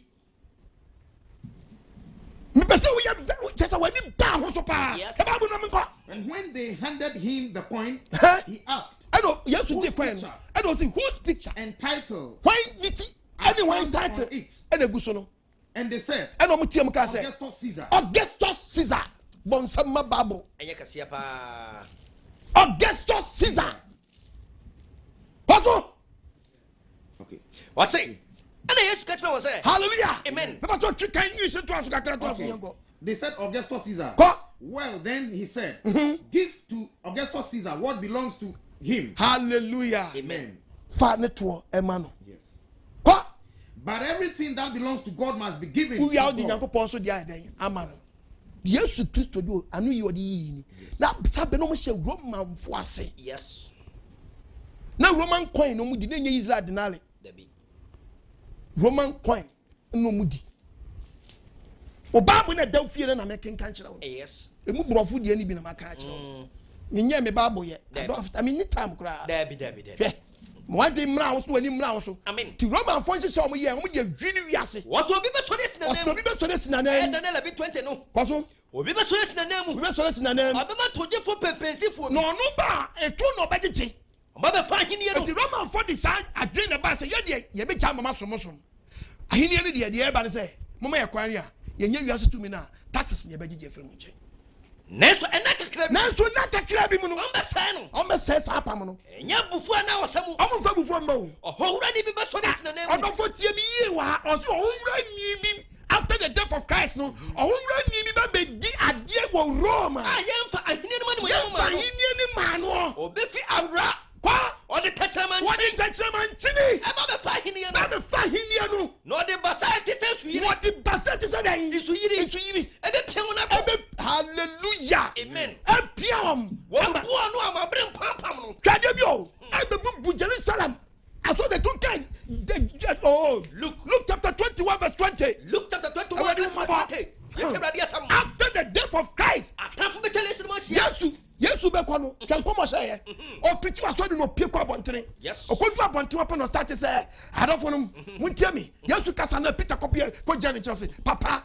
S1: Mi pɛ sɛ woyɛ kyɛ sɛ w'ani ba ho so paa.
S3: Yes.
S1: Ɛbaa bu na mi nkɔ.
S2: And when they handed him the coin,
S1: Huh?
S2: he asked,
S1: Ɛna Yesu gye
S2: Whose
S1: coin no.
S2: picture?
S1: Ɛna ɔsi whose picture?
S2: and title
S1: Hwan ne ti?
S2: As
S1: Ɛne hwan
S2: found on
S1: title?
S2: it.
S1: Ɛna egu so no.
S2: And they said,
S1: Ɛna ɔmo tie mu kaa sɛ,
S2: Augustus Caesar.
S1: Augustus Caesar. Bɔ nsɛm ma Bible.
S3: Ɛnyɛ kɛseɛ paa.
S1: Augustus Caesar. Kɔso.
S2: Okay.
S3: Wɔse ɛna Yesu ka kyerɛ wɔn sɛ,
S1: Hallelujah.
S3: Amen.
S1: Bɛbɛ tó twi kan English tó aso kakra tó aso
S2: Okay.
S1: yɛn kɔ.
S2: They said Augustus Caesar.
S1: Kɔ.
S2: Well, then he said, Give to Augustus Caesar what belongs to him.
S1: Hallelujah.
S2: Amen.
S1: Fa ne toɔ ɛma no.
S2: Yes.
S1: Kɔ.
S2: But everything that belongs to God must be given
S1: Wúwia
S2: to
S1: ɔdi
S2: God.
S1: Nyankopɔn so di ayɛ dɛn ama no. Yesu Kristo di o ano yi ɔde yiyi ni. Na sábɛ na ɔmo hyɛ Romanfo ase. Na Roman coin na ɔmo di na nye Israel denare.
S3: Dabi.
S1: Roman coin na ɔmo di. O Bible na ɛda fie no na mɛkenkan kyerɛ wo. Emu borɔfo deɛ ni bi na maka akyerɛ wo. Menyɛ me Bible yɛ.
S3: Dabi.
S1: I don't have time koraa.
S3: Dabi, dabi, dabi.
S1: Hwɛ. Mo adi mmra wo so w'ani mmra wo so.
S3: Amen.
S1: Ti Romanfo nhyehyɛ ɔmo yɛ, ɔmo deɛ dwi ne wiase.
S3: Wɔsɛ obi bɛsɔre asi
S1: Ɔsɛ
S3: n'anan mu.
S1: obi bɛsɔre asi
S3: Ɛyɛ
S1: n'anan mu.
S3: Daniel 11:20 no.
S1: Kɔ so.
S3: Obi bɛsɔre asi n'anan mu.
S1: Obi bɛsɔre asi n'anan mu.
S3: Ɔbɛma togyefoɔ pɛmpɛnsifoɔ bi.
S1: Na ɔno ba a, etuo na ɔbɛgyegye.
S3: Ɔba bɛfa ahenni no.
S1: Eti Romanfo de saa adwene na ba sɛ yɛ deɛ yɛbɛgya mama somosom. Ahenni no deɛ deɛ ɛba ne sɛ moma yɛ kwan a yɛnyɛ wiase tumi no a taxes na yɛbɛgyegye afiri mu nkyɛn.
S3: Nanso ɛna kakra bi.
S1: Nanso nna kakra bi mu no,
S3: Wɔn bɛsɛe no.
S1: wɔn bɛsɛe saa apam no.
S3: Ɛnyɛ abufuo anaa ɔsa mu.
S1: Wɔn mfa abufuo mma o.
S3: Ɔhɔwurani bi bɛsɔre asi n'anan mu.
S1: Ɔdɔfo tie mi yie wɔ ha. Ɔsɛ ɔhɔwurani bi after the death of Christ no, ɔhɔwurani bi bɛbɛdi adeɛ wɔ Rome
S3: A
S1: a
S3: yɛmfa ahenni no mu animuonyam
S1: yɛmfa
S3: mmaa no.
S1: ahenni no maa no.
S3: Obefi awura.
S1: Kɔ.
S3: Ɔde tɛkyerɛma
S1: Wɔde
S3: nkyene.
S1: tɛkyerɛma nkyene.
S3: Ɛba bɛfa ahenni no.
S1: Bɛbɛfa ahenni no.
S3: Na ɔde basa a ɛte sɛ nsuyiri.
S1: Wɔde basa te sɛ dɛn?
S3: Nsuyiri.
S1: Nsuyiri.
S3: Ɛbɛpia wɔn akɔ.
S1: Ɛbɛ hallelujah.
S3: Amen.
S1: Ɛpia wɔn.
S3: Wɔn bu ɔno a mabere mpampam no.
S1: Twadeɛ bi o. Ɛbɛbubu Jerusalem. Aso de tun kɛ de oh.
S3: Luke.
S1: Luke chapter 21 verse 20.
S3: Luke chapter 21
S1: Awurade
S3: verse
S1: wo mmɔbɔ.
S3: 20. Yɛtwa Awurade asɛm.
S1: After the death of Christ.
S3: Atamfo bɛtwa Yesu no mu ahyia.
S1: Yesu bɛkɔ no hwɛ nkɔmɔ hyɛ yɛ. Ɔpirikyi wa sɔɔdi na ɔpie kɔ abɔntene. Ɔkɔdu abɔntene ɔpɛ na ɔstart sɛ adɔfo no mo ntie mi. Yesu kasa na Peter kɔpie kɔgyina ne nkyɛn sɛ papa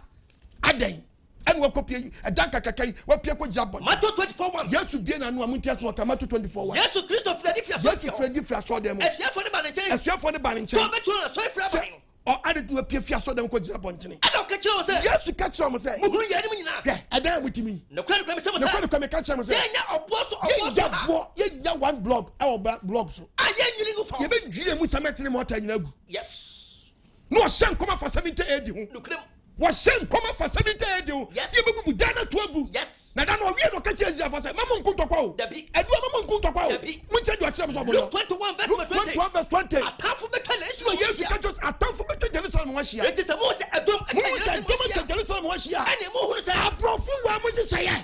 S1: adɛn ɛna wakɔpie yi ɛdan kakraka yi wapie kɔgyina abɔntene.
S3: Matthew 24:1.
S1: Yesu bie n'ano a mo ntie asɛm ɔka Matthew 24:1.
S3: Yesu Kristo firi adi fi
S1: Yesu
S3: asɔrefie hɔ.
S1: firi adi firi asɔrɔdan mu.
S3: Asuafoɔ no ba ne nkyɛn.
S1: Asuafoɔ no ba ne
S3: Sɛ
S1: nkyɛn.
S3: ɔbɛkyerɛ wɔn asɔrefie aban no.
S1: Ɔ ade tún apue fi asɔrɔdan kɔgyina abɔntene.
S3: Ɛna ɔka kyerɛ wɔn sɛ.
S1: Yesu ka kyerɛ wɔn sɛ.
S3: Muhunu yɛn anim nyinaa.
S1: Hwɛ ɛdan a motumi.
S3: Nokorɛ nokorɛ mesɛ mo sɛ.
S1: Nokorɛ nokorɛ meka kyerɛ mo sɛ.
S3: Yɛnnya ɔboɔ so ɔboɔ so
S1: Yɛnnya
S3: ha.
S1: boɔ yɛnnya one block ɛwɔ block so.
S3: A yɛnnwiri ngu fam.
S1: Yɛbɛdwiri emu cement ne mortar nyinaa gu.
S3: Yes.
S1: Na ɔhyɛ nkɔm afa 70 AD ho.
S3: Nokorɛ mu.
S1: Wɔhyɛ nkɔm afa 70 AD ho.
S3: Yes.
S1: Yɛbɛbubu dan no ato agu.
S3: Yes.
S1: Na da no ɔwie no ɔka kyerɛ Israelfoɔ sɛ mma mo nko ntɔkwa o.
S3: Dabi.
S1: Ɛdu a mma mo nko ntɔkwa o.
S3: Dabi.
S1: Monkyɛ deɛ ɔkyerɛ mo sɛ ɔmo
S3: Luke
S1: yɔ.
S3: 21 verse
S1: Luke
S3: number 20.
S1: 21 verse 20.
S3: Atamfo bɛtwa Yesu
S1: Na
S3: ho
S1: Yesu
S3: ahyia.
S1: ka kyerɛ sɛ atamfo bɛtwa Jerusalem ho ahyia.
S3: Enti sɛ mohu sɛ ɛdɔm atwa
S1: Mohu sɛ
S3: Yerusalem
S1: ɛdɔm
S3: ho
S1: atwa
S3: ahyia.
S1: Jerusalem ho ahyia.
S3: Ɛne mohunu sɛ.
S1: Aborɔfo wɔ mo nhyehyɛeɛ.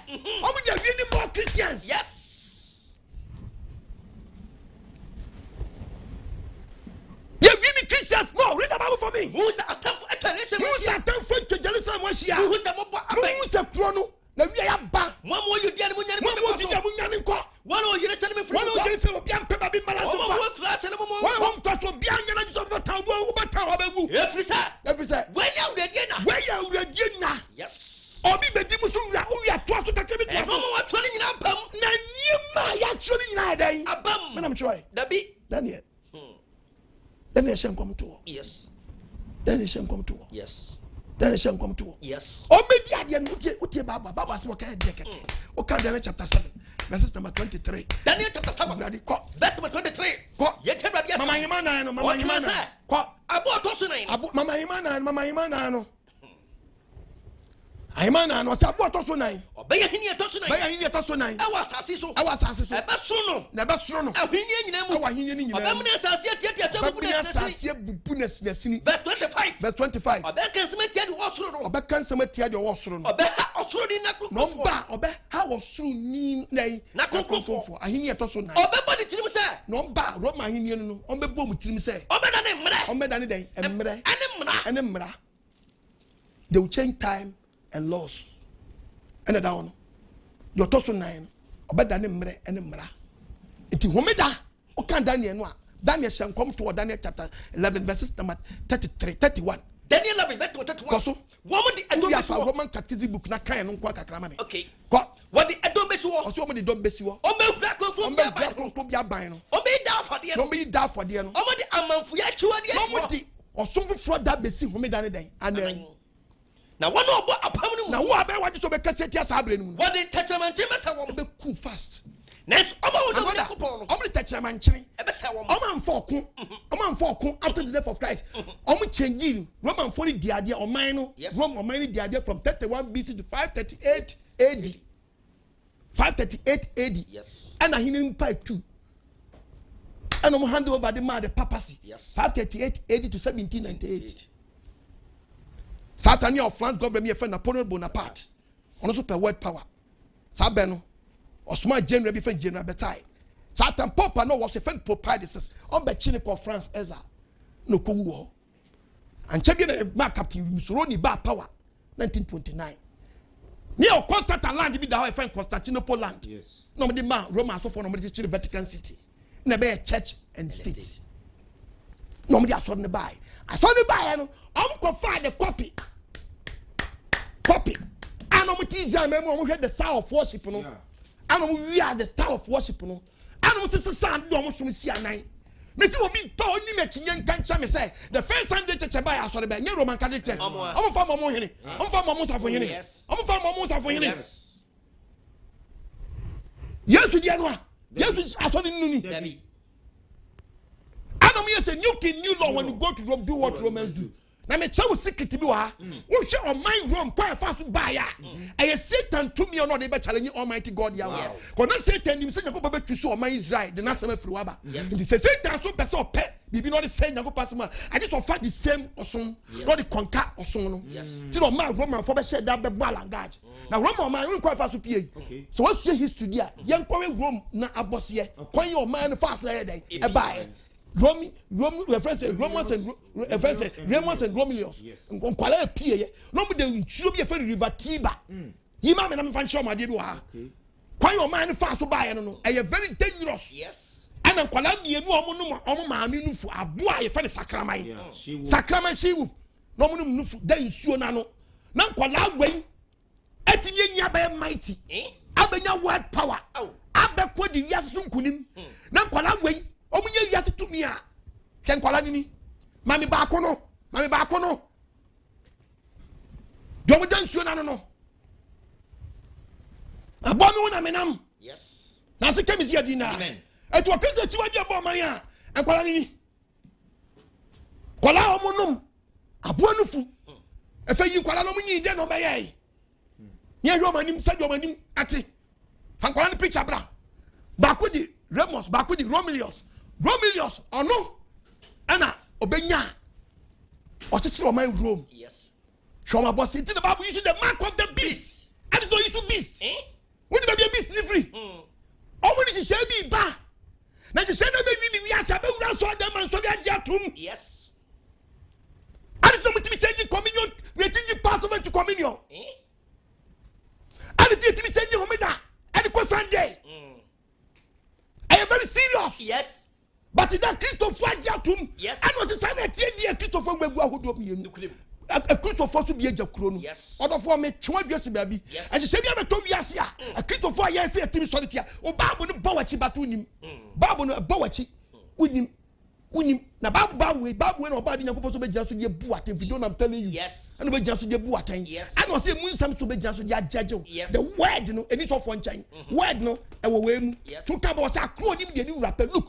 S1: Ɔmo de awie ne more Christians.
S3: Yes.
S1: Yɛwie ne Christians more. Read the Bible for me.
S3: Mohu sɛ atamfo atwa Yerusalem
S1: Mohu sɛ
S3: ahyia.
S1: atamfo atwa Jerusalem ho ahyia.
S3: Mohu sɛ mobɔ abɛn.
S1: Mohu sɛ kuro no na wia yɛaba.
S3: Mo a mowɔ Yudea no monnwane
S1: Mo a
S3: nkɔ
S1: mowɔ
S3: bepɔ so.
S1: Yudea monnwane nkɔ.
S3: Wɔn a wɔwɔ Yerusalem mfiri
S1: Wɔn a
S3: mu
S1: wɔwɔ
S3: nkɔ.
S1: Jerusalem obiara mpɛ baabi mmara
S3: Wɔn
S1: so
S3: a
S1: fa.
S3: wɔwɔ akura ase no mo
S1: Wɔn a
S3: nkɔ.
S1: wɔwɔ nkɔ so obiara nyɛ n'adwene sɛ ɔbɛtan wo wobɛtan wabɛwu.
S3: Ɛfiri sɛ.
S1: Ɛfiri sɛ.
S3: Wei ne awuradie na.
S1: Wei yɛ awuradie na.
S3: Yes.
S1: Obi bɛdi mu so wura wowia toa so kakra bi toa so.
S3: Ɛno ma wɔatwerɛ no nyinaa aba mu.
S1: Na nneɛma a yɛatwerɛ no nyinaa yɛ dɛn?
S3: Aba mu.
S1: Menam twerɛ.
S3: Dabi.
S1: Daniel. Daniel hyɛ nkɔm to hɔ.
S3: Yes.
S1: Daniel hyɛ nkɔm to hɔ.
S3: Yes.
S1: Daniel hyɛ nkɔm to hɔ.
S3: Yes.
S1: Ɔmbɛdi adeɛ no wotie wotie Bible Bible asɛm ɔka yɛ deɛ kɛkɛ. Woka Daniel chapter 7 verses number 23.
S3: Daniel chapter 7.
S1: Awurade kɔ.
S3: Verse number 23.
S1: Kɔ.
S3: Yɛntie Awurade asɛm.
S1: Mama ahema nan no mama
S3: Ɔka
S1: ahema nan.
S3: sɛ.
S1: Kɔ.
S3: Abo ɔtɔ so nan no.
S1: Abo mama ahema nan no mama ahema nan no. Ahema nan no ɔsɛ abo ɔtɔ so nan.
S3: Ɔbɛyɛ ahenni ɛtɔ so nan.
S1: Bɛyɛ ahenni ɛtɔ so nan.
S3: Ɛwɔ asase so.
S1: Ɛwɔ asase so.
S3: Ɛbɛsoro no.
S1: Na ɛbɛsoro no.
S3: Ahenni nyinaa mu.
S1: Ɛwɔ ahenni no nyinaa mu.
S3: Ɔbɛmene asase atiatia sɛ abubu
S1: Ɔbɛmene
S3: n'asinasini.
S1: asase abubu n'asinasini.
S3: Verse 25.
S1: Verse 25.
S3: Ɔbɛka nsɛm atia deɛ ɔwɔ soro no.
S1: Ɔbɛka nsɛm atia deɛ ɔwɔ soro no.
S3: Ɔbɛha ɔsoro ni
S1: Na
S3: n'akronkronfoɔ.
S1: ɔba ɔbɛha ɔsoro ni nɛyi.
S3: N'akronkronfoɔ.
S1: Ahenni ɛtɔ so nan.
S3: Ɔbɛbɔ ne tirim sɛ.
S1: Na ɔba Roma ahenni no no ɔbɛbɔ mu tirim sɛ.
S3: Ɔbɛda ne mmerɛ.
S1: Ɔbɛda ne dɛn mmerɛ.
S3: Ɛne mmara.
S1: Ɛne mmara. They will change time and laws. Ɛna da hɔ no. Deɛ ɔtɔ so nan no ɔbɛda ne mmerɛ ɛne mmara. Nti homeda ɔka Daniel no a Daniel hyɛ nkɔm to wɔ Daniel chapter 11 verses number 33 31.
S3: Daniel 11 verse number 31.
S1: Kɔ so.
S3: Wɔn de ɛdɔm
S1: Wúyà
S3: bɛsi
S1: fa
S3: hɔ.
S1: Roman Catholic book na kan no nko akakra ma mi.
S3: Okay.
S1: Kɔ.
S3: Wɔde ɛdɔm bɛsi hɔ.
S1: Ɔsɛ wɔn de dɔm bɛsi hɔ.
S3: Wɔn bɛhura kronkron
S1: Wɔn
S3: bi
S1: bɛ
S3: aban
S1: gura
S3: no.
S1: kronkron bi aban no.
S3: Wɔn bɛyi da afɔdeɛ
S1: Na
S3: no.
S1: wɔn bɛyi da afɔdeɛ no.
S3: Wɔn de amanfoyɛ akyiwadeɛ
S1: Na
S3: si
S1: wɔn
S3: hɔ.
S1: de ɔsom foforɔ da bɛsi homeda ne dɛn anan.
S3: Na wɔn a wɔbɔ apam no mu.
S1: Na wo a bɛyɛ w'adwene sɛ wobɛkasa atia saa berɛ no mu no.
S3: Wɔde tɛkyerɛmankyene bɛsɛe wɔn.
S1: Ɛbɛku fast.
S3: Nanso wɔn a wɔdɔ Onyankopɔn no.
S1: Wɔn de tɛkyerɛmankyene.
S3: Ɛbɛsɛe wɔn.
S1: Wɔn amfa ɔko. Wɔn amfa ɔko after the death of Christ. Wɔn change Romanfoɔ no di adeɛ ɔman no. Rome ɔman no di adeɛ from 31 BC to 538 AD. 538 AD. Ɛna ahene mpa tu. Ɛna wɔn hand over de maa the papacy. 538 AD to 1798. Saa ta ne a France government mi yɛ fɛ Napoleon Bonaparte. Ɔno nso pɛ world power. Saa bɛ no ɔsoma general bi fɛ General Betaille. Saa ta Pope a na ɔwɔ so fɛ Pope Pius ɔbɛkyi ne kɔ France ɛza na ɔkɔwu wɔ hɔ. Ankyɛ bi na maa Captain Mussolini baa power 1929. Ne yɛ Constantine land bi da hɔ yɛfrɛ no Constantinople land. Na wɔde maa Roma asɔfoɔ na wɔde kyekyere Vatican City. Na ɛbɛyɛ church and state. Na wɔde asɔre no baeɛ. Asɔre no baeɛ no, wɔn kɔfaa the copy. Copy. A na wɔn ti Israel mɛmu wɔn hwɛ the style of worship no. A na wɔn wia the style of worship no. Ɛna wɔn sisi saa de wɔn som si anan. Mesi obi tɔ oni m'akyi nye nka nkyɛn mi sɛ the first Sunday church ɛba yɛ asɔre bɛ nye Roman Catholic Church. Wɔn fa mɔmɔ hene. Wɔn fa mɔmɔ safo hene. Wɔn fa mɔmɔ safo hene. Yesu deɛ no a Yesu asɔre nnu ni. Ɛna wɔn yɛ sɛ new king new law when you go to Rome do what Romans do. Na mekyerɛ wo secret bi wɔ ha. Wohwɛ ɔman Rome kwan ɛfa so baeɛ a, ɛyɛ Satan tumi a ɔno ɔde bɛ challenge Almighty God Yahweh. Kɔ na Satan nim sɛ Nyankopɔn bɛtwi so ɔman Israel de n'asɛm afiri hɔ aba. Nti sɛ Satan so pɛ sɛ ɔpɛ biribi na ɔde sɛe Nyankopɔn asɛm a, agye sɛ ɔfa the same ɔsom na ɔde kɔnka ɔsom no. Nti na ɔmaa Romanfoɔ bɛhyɛ da bɛbɔ alangage. Na Rome ɔman no kwan fa so pie yi. Sɛ wasua history di a, yɛnkɔhwɛ Rome na abɔseɛ kwan yɛ ɔman no faa so ɛyɛ dɛn ɛbaeɛ. Rome, Rome, reference Romans and reference Remus and Romulus. Nkwalaa epie yɛ. Na wɔn de nsuo bi efe River Tiber. Mm. Yi maa mi na mi fa nkyerɛ wɔn adeɛ bi wɔ ha. Kwan yɛ ɔman no fa so baayɛ no no, ɛyɛ very dangerous.
S3: Yes.
S1: Ɛna nkwalaa mmienu a wɔn nom wɔn maame nufu aboa a yɛfɛ no sakraman. Sakraman she wolf. Na wɔn nom nufu da nsuo n'ano. Na nkwalaa wɛn atumi anyi abɛyɛ mighty eh? abɛnya world power abɛkɔ di wiase so nkunim hmm. na nkwadaa wei wɔn nyɛ wiase tumi a hwɛ nkwadaa no ni maame baako no maame baako no deɛ wɔn da nsuo n'ano no abɔ mi ho na mi nam na ase kɛmi si yɛ di na etu ɔkɛse akyiwa di ɛbɔ ɔman a nkwadaa no ni. Nkwadaa a wɔn nom aboa no fu. Ɛfɛ yi nkwadaa no wɔn nyi dɛ na wɔn bɛyɛ yi. Yɛn hwɛ wɔn anim sɛdeɛ wɔn anim ate. Fa nkwadaa no picture bra. Baako di Remus, baako di Romulus. Romulus ɔno ɛna ɔbɛnya ɔkyekyere ɔman Rome. Hwɛ wɔn abɔse nti na Bible use the mark of the beast. Ɛde to use beast. Eh? Wode baabi a beast ne firi. Ɔmo de nhyehyɛe bi ba. Na nhyehyɛe no bɛwi ne wiase abɛwura nsɔre dɛm ma nsɔre agye atom.
S3: Yes.
S1: Ade sɛ ɔmo tumi change communion, we change Passover to communion. Eh? Ade sɛ yɛtumi change homeda ɛde kɔ Sunday. Mm. Ɛyɛ very serious.
S3: Yes.
S1: But na Kristofo agye atom.
S3: Yes.
S1: Ɛna ɔsɛ saa na ɛteɛ di Kristofo aguagu ahodoɔ mmienu.
S3: Nukurem.
S1: Kristofo so bi agya kuro no.
S3: Yes.
S1: Ɔdɔfoɔ metwe wadua si baabi.
S3: Yes.
S1: Ɛhyehyɛ bi abɛtɔ wiase a Kristofo a yɛn sɛ yɛtumi sɔre tia. O Bible no bɔ w'akyi bato wonim. Bible no ɛbɔ w'akyi wonim. Wonim. Na Bible Bible wei Bible wei na ɔbaa de Nyankopɔn so bɛgyina so de abu atɛn. Video na I'm telling you.
S3: Yes.
S1: Ɛna ɔbɛgyina so de abu atɛn.
S3: Yes.
S1: Ɛna ɔsɛ emu nsɛm so bɛgyina so de agyagye wo.
S3: Yes.
S1: The word no ɛni sɔfoɔ nkyɛn. Word no ɛwɔ wei mu.
S3: Yes.
S1: To ka bɔ ɔsɛ akoro onim deɛ ne wura pɛ. Look.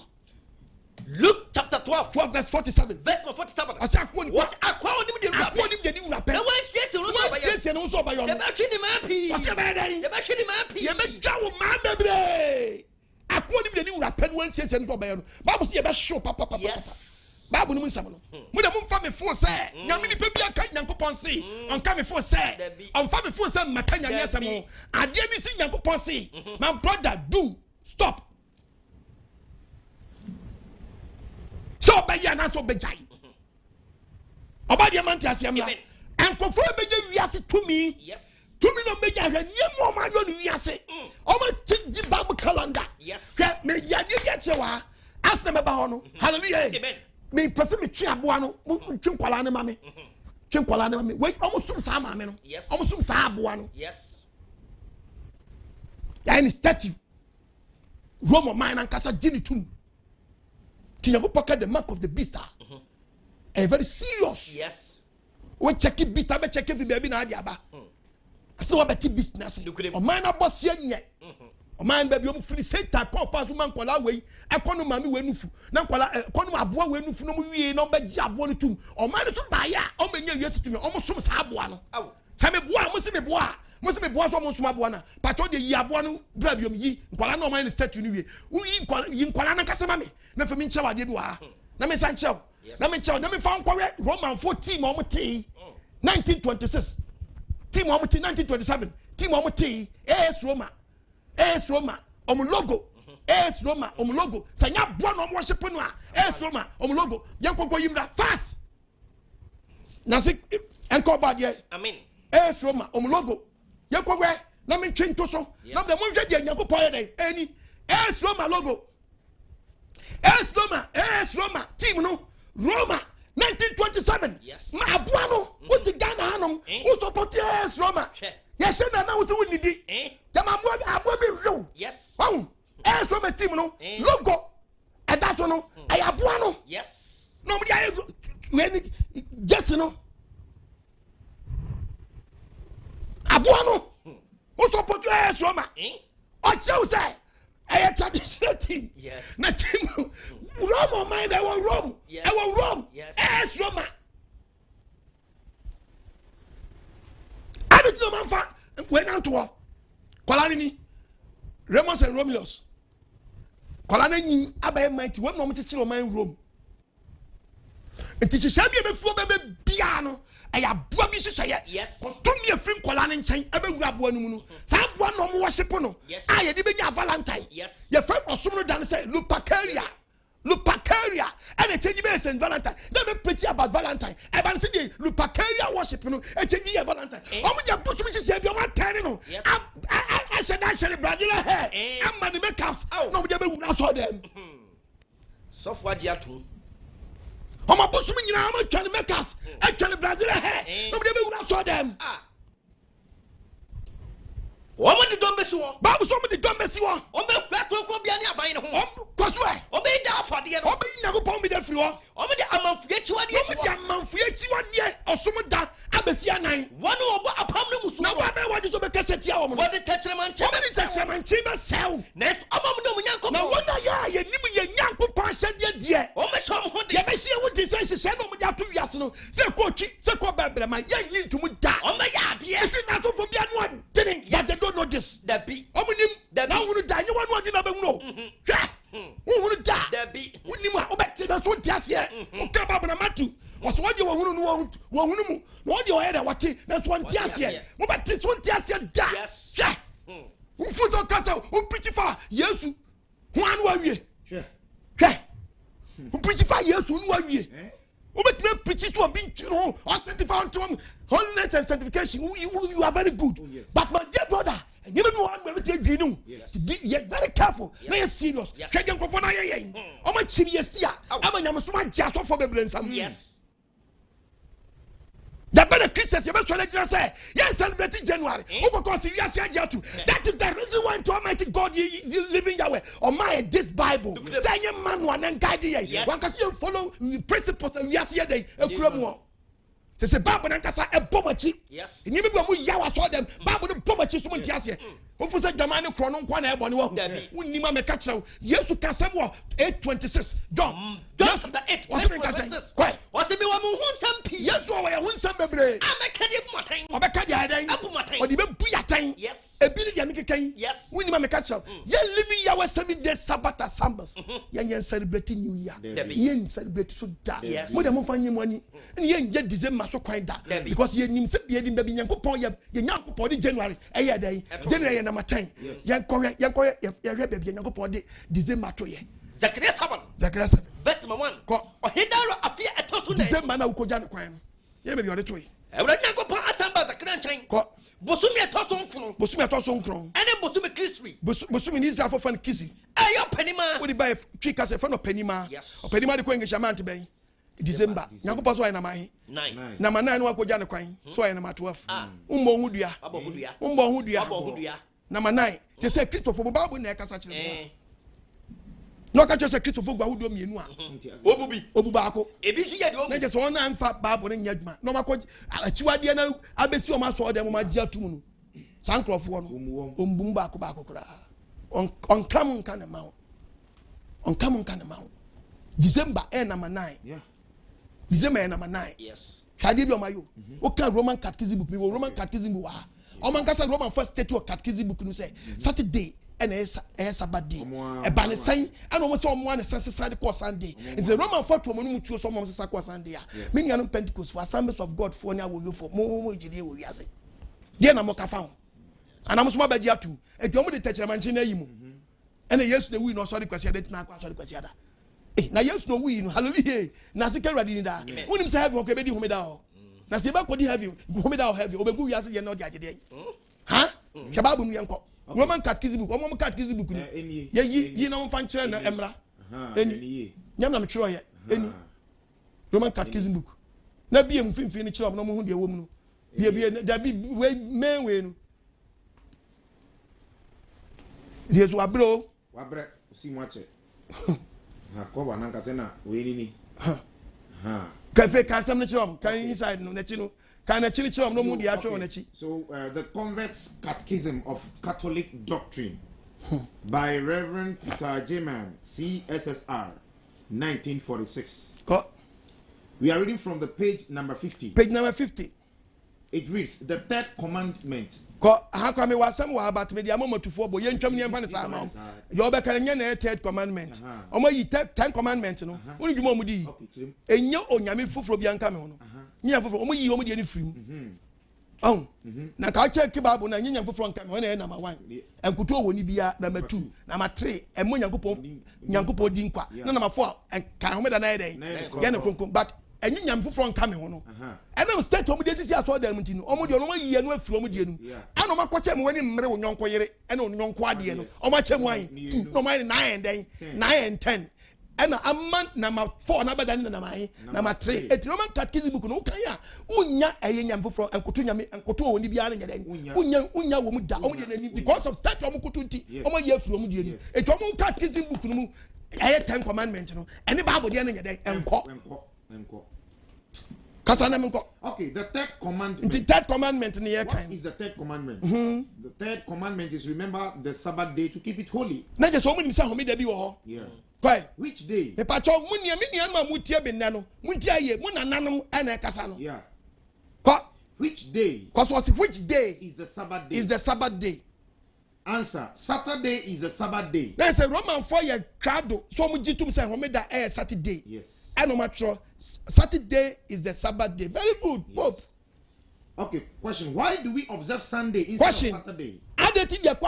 S3: Luke chapter 12.
S1: 12 verse 47.
S3: Verse number 47.
S1: Ɔsɛ akoro onim.
S3: Wɔsɛ akoro onim deɛ wura pɛ.
S1: Akoro onim deɛ ne wura pɛ.
S3: Na wɔnsiesie no so ɔbɛyɛ.
S1: Wɔnsiesie no so ɔbɛyɛ no.
S3: Yɛbɛhwe ne maa pii.
S1: Ɔsɛ ɛbɛyɛ dɛn?
S3: Yɛbɛhwe ne maa pii.
S1: Yɛbɛdwa wo maa bebree. Akoa nim deɛ ne wura pɛ no wansiesie no sɛ ɔbɛyɛ no. Bible sɛ yɛbɛhyew papapapa.
S3: Yes.
S1: Bible no mu nsɛm no. Mo de momfa me fo sɛ mm. Nyame nipa bi aka Nyankopɔn se mm. ɔnka me fo sɛ ɔmfa me fo sɛ mmata Nyame asɛm ho. Adeɛ bi si Nyankopɔn se mm-hmm. my brother do stop. Sɛ ɔbɛyɛ anaasɛ ɔbɛgyae. Ɔba deɛ ma nte aseɛ mmra. Nkurɔfoɔ a bɛgye wiase tumi. Tumi na ɔbɛgye ahwɛ nneɛma ɔmo ayɔ no wiase. Mm. Ɔmo akyi gye Bible calendar. Hwɛ meyɛ adeɛ bi akyerɛ wɔ ha. Asena mɛba hɔ no. Mm-hmm. Hallelujah. Mepɛ sɛ metwe aboa no. Mo mm. twe nkwadaa no ma me. Mm-hmm. Twe nkwadaa no ma me. Wei ɔmo som saa maame no. Ɔmo som saa aboa no. Yɛayɛ ne statue. Rome ɔman nankasa gye ne tum. Ti Nyankopɔn ka the mark of the beast a. Mm-hmm. Ɛyɛ very serious.
S3: Yes.
S1: Wokyɛke beast abɛkyɛke fi baabi na ade aba. Sɛ wɔbɛte beast no ase. Ɔman no abɔseɛ nyɛ. Ɔman no baabi ɔmo firi Satan kɔɔ fa so ma nkwadaa wei ɛkɔ no maame wei nufu na nkwadaa ɛkɔ no aboa wei nufu na ɔmo wie na ɔmo bɛgye aboa no tum. Ɔman no so baayɛ a ɔmo bɛnya wiase tumi ɔmo som saa aboa no. Sɛ meboa a mo se meboa a mo se meboa so ɔmo nsom aboa no a patɔ deɛ yi aboa no bra biom yi nkwadaa no ɔmo ayɛ no statue no wie woyi nkwadaa yi nkwadaa no ankasa ma me na afei menkyɛ wo adeɛ bi wɔ ha na mensa nkyɛ wo na menkyɛ wo na memfa nkɔhwɛ Romanfoɔ team a wɔn tee 1926 team a wɔn tee 1927 team a wɔn tee AS Roma AS Roma wɔn logo AS Roma wɔn logo sɛ nya aboa na wɔn worship no a AS Roma wɔn logo yɛn kɔkɔ yi mra fast na se nkɔ ɔbɔ adeɛ AS Roma wɔn logo yɛn kɔkɔ na mentwe nto so na mo nhwɛ deɛ Nyankopɔn yɛ dɛ ɛni AS Roma logo. AS Roma AS Roma team no Roma 1927
S3: Yes.
S1: ma aboa no wote Ghana hanom
S3: Eh.
S1: wo support AS Roma
S3: Hwɛ.
S1: yɛhyɛ na na wo sɛ wonnidi
S3: Eh?
S1: yɛma aboa aboa bi wew
S3: Yes.
S1: wahu AS Roma team no
S3: Eh.
S1: logo ɛda so no ɛyɛ aboa no
S3: Yes.
S1: na ɔmde ayɛ wei ne jesi no aboa no wo support AS Roma
S3: Eh?
S1: ɔkyerɛw sɛ ɛyɛ traditional team
S3: Yes.
S1: na team Rome ɔman na ɛwɔ Rome
S3: Yes.
S1: ɛwɔ Rome
S3: Yes.
S1: AS Roma adi tí o máa ń fa wei náà tó hɔ kɔla ni ni Remus and Romulus kɔla ni nyi abɛyɛ mighty wɔn na wɔn kyekyere ɔman Rome nti hyehyɛ bi a ebefi hɔ bɛbɛ biara no ɛyɛ aboa bi hyehyɛeɛ
S3: Yes.
S1: tumi efiri nkɔla ne nkyɛn ɛbɛwura aboa no mu no saa aboa no ɔmo wɔhyepo no
S3: Yes.
S1: a yɛde bɛnya Valentine
S3: Yes.
S1: yɛfrɛ ɔsom no da no sɛ Lupercalia Lupercalia ɛna ɛkyɛnyi bɛyɛ Saint Valentine na bɛ preach about Valentine ɛba no sɛ deɛ Lupercalia worship no ɛkyɛnyi yɛ Valentine
S3: Eh.
S1: ɔmo de bosom hyehyɛ bi ɔmo atɛn no
S3: Yes.
S1: ahyɛ da ahyɛ ne Brazilian hair
S3: Eh.
S1: ama ne makeups
S3: Aw.
S1: na ɔmo de bɛwura asɔ dɛm
S3: Sɔfo agye atom.
S1: ɔmo abosom nyinaa ɔmo atwa ne makeups atwa ne Brazilian hair
S3: Eh.
S1: na ɔmo de bɛwura asɔ dɛm
S3: Ah. Wɔn de dɔm bɛsi hɔ.
S1: baabu sɛ ɔmo de dɔm bɛsi hɔ
S3: Wɔn bɛ kura kurokurobea ne aban ne ho.
S1: ɔmo kɔ so ɛ
S3: Wɔn bɛyi da afɔdeɛ no.
S1: ɔmo bɛyi Nyankopɔn bi da firi hɔ
S3: Wɔn de amanfoyɛ akyiwadeɛ si
S1: ɔmo de
S3: hɔ.
S1: amanfoyɛ akyiwadeɛ ɔsom da abɛsi anan
S3: Wɔn a wɔbɔ apam no musuo
S1: na
S3: no.
S1: wɔn abɛn wɔgye so bɛkasa tia wɔn no
S3: Wɔde tɛkyerɛmankyɛ
S1: wɔn de
S3: bɛsɛe wɔn.
S1: tɛkyerɛmankye bɛsɛe wo
S3: Nanso ɔma mu ne ɔmo
S1: na
S3: Nyankopɔn.
S1: wɔn a yɛ a yɛnim yɛn Nyankopɔn ahyɛdeɛ deɛ
S3: Wɔn bɛhyɛ wɔn ho den.
S1: yɛbɛhyɛ yɛn ho den sɛ nhyehyɛ na wɔn de ato wiase no sɛ kɔ akyi sɛ kɔ bɛbrɛma yɛnyi ntom da
S3: Wɔn bɛyɛ adeɛ.
S1: ɛsi n'asofo bi ano adene but they don't know this
S3: Dabi.
S1: wɔn nim
S3: Dabi.
S1: na wohunu da nyɛ wɔn ano ɔde na bɛhunu o hwɛ wohunu da
S3: Dabi.
S1: wonim a wobɛte na so wote aseɛ woka Bible na Matthew ɔsɛ wɔn deɛ wɔhunu no wɔhunu mu na wɔn deɛ wɔyɛ dɛ wɔte na so wɔnte
S3: Wɔnte
S1: aseɛ
S3: aseɛ.
S1: wobɛte so wonte aseɛ da
S3: Yes.
S1: hwɛ wofu sɛ woka sɛ wopirikyi fa Yesu ho ano awie
S2: Hwɛ.
S1: hwɛ wopirikyi fa Yesu no awie
S2: Eh?
S1: wobɛtumi apirikyi so obi ntwi no ho ɔsanctify unto him holiness and sanctification you are very good.
S2: Oh, yes.
S1: But my dear brother, nneɛma bi wɔ hɔ a bɛtumi adwiri ne ho.
S2: Yes.
S1: Be yɛ very careful na yɛ serious.
S3: Yes.
S1: Hwɛ deɛ nkurɔfoɔ no ayɛ yɛn ɔmo akyi ne yɛsi a
S3: Aw.
S1: ama nyamesom agye asɔfoɔ bebree nsam.
S3: Yes.
S1: Dabe na Christians yɛbɛsɔre agyina sɛ yɛn celebrate January
S3: Eh?
S1: wokɔkɔ sɛ wiase agye ato. That is the reason why to Almighty God ye living Yahweh ɔma yɛ this Bible
S3: Nokorɛ.
S1: sɛ ɛnyɛ manual na guide yɛn.
S3: Yes.
S1: Wankasa yɛn follow principles a wiase yɛ dɛn ekura mu hɔ te sɛ Bible nankasa ɛbɔ mo akyi.
S3: Yes.
S1: Nneɛma bi a mo yɛ wɔ asɔre dɛm Bible no bɔ mo akyi so mo nte aseɛ. Wofo sɛ dwaman ne korɔ no nko na ɛbɔ ne wahu.
S3: Dabi.
S1: Wonnim a mɛka kyerɛ wo Yesu kasɛm wɔ 8:26 John.
S3: John
S1: Yesu
S3: chapter 8.
S1: wɔsɛ mi nkasɛn kɔɛ.
S3: Wɔsɛ mi wɔ mo ho nsɛm pii.
S1: Yesu ɔwɔ yɛn ho nsɛm bebree.
S3: A mɛka de abu mo atɛn.
S1: Ɔbɛka deɛ ayɛ dɛn?
S3: Abu mo atɛn.
S1: Ɔde bɛbu yɛ atɛn.
S3: Yes.
S1: Ebi ne deɛ mekeka yi.
S3: Yes.
S1: Wonnim a meka kyerɛ wo. Yɛn living Yahweh 7 days Sabbath assemblies. Yɛn celebrate New Year.
S3: Dabi.
S1: Yɛn celebrate so da.
S3: Yes.
S1: Mo deɛ momfa nye mo ani. Ɛne yɛn yɛ December so kwan da.
S3: Dabi.
S1: Because yɛnim sɛ yɛnim baabi Nyankopɔn yɛ yɛ Nyankopɔn de January ɛyɛ dɛn?
S3: Ɛto.
S1: January yɛ number 10.
S2: Yes.
S1: Yɛnkɔhwɛ yɛnkɔhwɛ yɛhwɛ baabi a Nyankopɔn de December to yɛ.
S3: Zechariah 7.
S1: Zechariah 7.
S3: Verse number 1.
S1: Kɔ.
S3: Ɔhene Dario afe a ɛtɔ so nan.
S1: December na wokɔgya ne kwan no. Yɛ baabi a ɔde to yɛ.
S3: Awurade Nyankopɔn asɛm baa Zechariah nkyɛn.
S1: Kɔ.
S3: Bosome a ɛtɔ so 9.
S1: Bosome a ɛtɔ so 9.
S3: Ɛne bosome Kisri.
S1: Bosome ne Israelfoɔ fa no Kisi.
S3: Ɛyɛ ɔpanima.
S1: Wode ba twi kasa ɛfɛ no ɔpanima.
S3: Yes.
S1: Ɔpanima de kɔ English amount bɛn? December. Nyankopɔn so ayɛ nama ahe?
S3: 9.
S2: Nine.
S1: Nama 9 no akɔgya ne kwan. So ayɛ nama 12.
S3: Ah.
S1: Wommɔ ho dua.
S3: Wabɔ ho dua.
S1: Wommɔ ho dua.
S3: Wabɔ ho dua.
S1: Nama 9. Te sɛ Kristofo mo Bible na ɛkasa kyerɛ mo.
S3: Eh.
S1: Na ɔka kyerɛ sɛ Kristofo gu ahodoɔ mmienu a.
S3: Obu bi.
S1: Obu baako.
S3: Ebi nso yɛ deɛ obu.
S1: Na kyerɛ sɛ wɔn a nfa Bible no nyɛ adwuma na wɔn akɔ akyiwadeɛ na abɛsi wɔn asɔɔ dɛm wɔn agye atum no saa nkurɔfoɔ no wɔn bu mu baako baako koraa ɔnka mo nka ne ma wo ɔnka mo nka ne ma wo. December ɛyɛ number 9. December yɛ number 9.
S3: Yes.
S1: Hwɛ adeɛ bi a wɔn ayɛ o. Woka Roman Catechism book mi wɔ Roman Catechism wɔ ha. Wɔn ankasa Roman first state wɔ Catechism book no sɛ Saturday ɛna ɛyɛ ɛyɛ Sabbath day. Ɛba ne sɛn ɛna wɔn sɛ wɔn a ne sɛn sesa de kɔɔ Sunday. Nti Roman fo ato wɔn anum tuo sɛ wɔn sesa kɔɔ Sunday a. Me nuanom Pentecost fo, Assemblies of God foɔ ne awoyofoɔ mo mo gyidie wɔ wiase. Deɛ na mo ka fa ho. Anaa mo nso mo abɛgye atum. Eti wɔn de tɛkyerɛma nkyen na ayi mo. Ɛna Yesu na ewui na ɔsɔre Kwasiada etumi akɔ asɔre Kwasiada. Eh, na Yesu na owui no, hallelujah, na ase ka Awurade ni daa. Wonim sɛ heaven ɔkɔ ebedi homeda hɔ. Na sɛ yɛbɛkɔdi heaven homeda wɔ heaven, obegu wiase deɛ na ɔde agye deɛ. Ha? Hwɛ Bible mu yɛnkɔ. Roman Catechism book, wɔn catechism book ni. Yɛyi yi na wɔmfa nkyerɛ na ɛmmra. Ɛni. Nyam na metwerɛ yɛ. Ɛni. Roman Catechism book. Na bie mu mfimfini no kyerɛ wɔn na wɔn ho deɛ ɛwɔ mu no. Bie bie dabi wei main wei no. Deɛ so wabrɛ o.
S2: Wabrɛ osi mu akyɛ. Ha kɔba nankasa na wei ni ni. Ha.
S1: Kafe ka asɛm no kyerɛ wɔn kan inside no n'akyi no kan n'akyi no kyerɛ wɔn na wɔn deɛ atwerɛ wɔn akyi.
S2: So the Converts Catechism of Catholic Doctrine by Reverend Peter Jayman, CSSR, 1946.
S1: Kɔ.
S2: We are reading from the page number 50.
S1: Page number 50.
S2: It reads, the third commandment.
S1: Kɔ, aha koraa mewɔ asɛm wɔ ha but mede ama ɔmatufoɔ bɔ, yɛntwam ne yɛmfa no saa ma wɔn. Deɛ ɔbɛka no nyɛ na ɛyɛ third commandment. Wɔn ayi ten commandment no, wɔn dwuma wɔn di yi. Ɛnyɛ onyame foforɔ bi anka me ho no. Nyɛ foforɔ, wɔn yi wɔn deɛ no firi mu. Ɔn, na nka ɔkyɛ ke Bible na nyɛ nyame foforɔ nka me ho na ɛyɛ number 1. Nkoto wɔ ni bia, number 2, number 3, ɛmmɔ Nyankopɔn Nyankopɔn di nkwa. Na number 4, nka homeda na ɛyɛ dɛn? Yɛ no kronkron. But ɛnyɛ nyame foforɔ nka me ho no ɛnam state wɔn de asisi asɔre dan mu nti no wɔn deɛ wɔn ayi ɛno afiri wɔn deɛ no mu ɛna wɔn akɔkyɛ mu wɔn ani mmere wɔn yɔnko yere ɛna wɔn yɔnko adeɛ no wɔn akyɛ mu ayi 2 na wɔn ayɛ 9 and dɛn 9 and 10 ɛna ama nama 4 na abɛda ne nama ayi nama 3 eti Roman Catechism book no wokan a wonya ɛyɛ nyame foforɔ nkoto nyame nkoto wɔn ni biara nyɛ dɛn wonya wonya wɔn mu da wɔn deɛ n'anim because of state wɔn koto nti wɔn ayi afiri wɔn deɛ no eti wɔn Catechism book no mu ɛyɛ ten commandment no ɛne Bible deɛ no nyɛ dɛn ɛnkɔ kasa na menkɔ.
S2: Okay, the third commandment.
S1: The third commandment ni yɛ kan.
S2: What is the third commandment? The third commandment is remember the Sabbath day to keep it holy.
S1: Na jẹ sọ ọmọ nim sẹ homeda bi wɔ hɔ.
S2: Yeah.
S1: Kɔɛ.
S2: Which day?
S1: Mipatɔ mu nua mi nua ma mu tie bi nnɛ no mu nti ayie mu nananom ɛna ɛkasa no.
S2: Yeah.
S1: Kɔ.
S2: Which day?
S1: Kɔ so ɔsi which day?
S2: Is the Sabbath day.
S1: Is the Sabbath day.
S2: Answer, Saturday is the Sabbath day.
S1: Na sɛ Romanfoɔ yɛ krado sɛ wɔn gye tom sɛ homeda ɛyɛ Saturday.
S2: Yes.
S1: Ɛna wɔn atwerɛ Saturday is the Sabbath day. Very good,
S2: yes.
S1: Pope.
S2: Okay, question. Why do we observe Sunday instead
S1: question.
S2: of Saturday?
S1: Adé ti deɛ kɔ.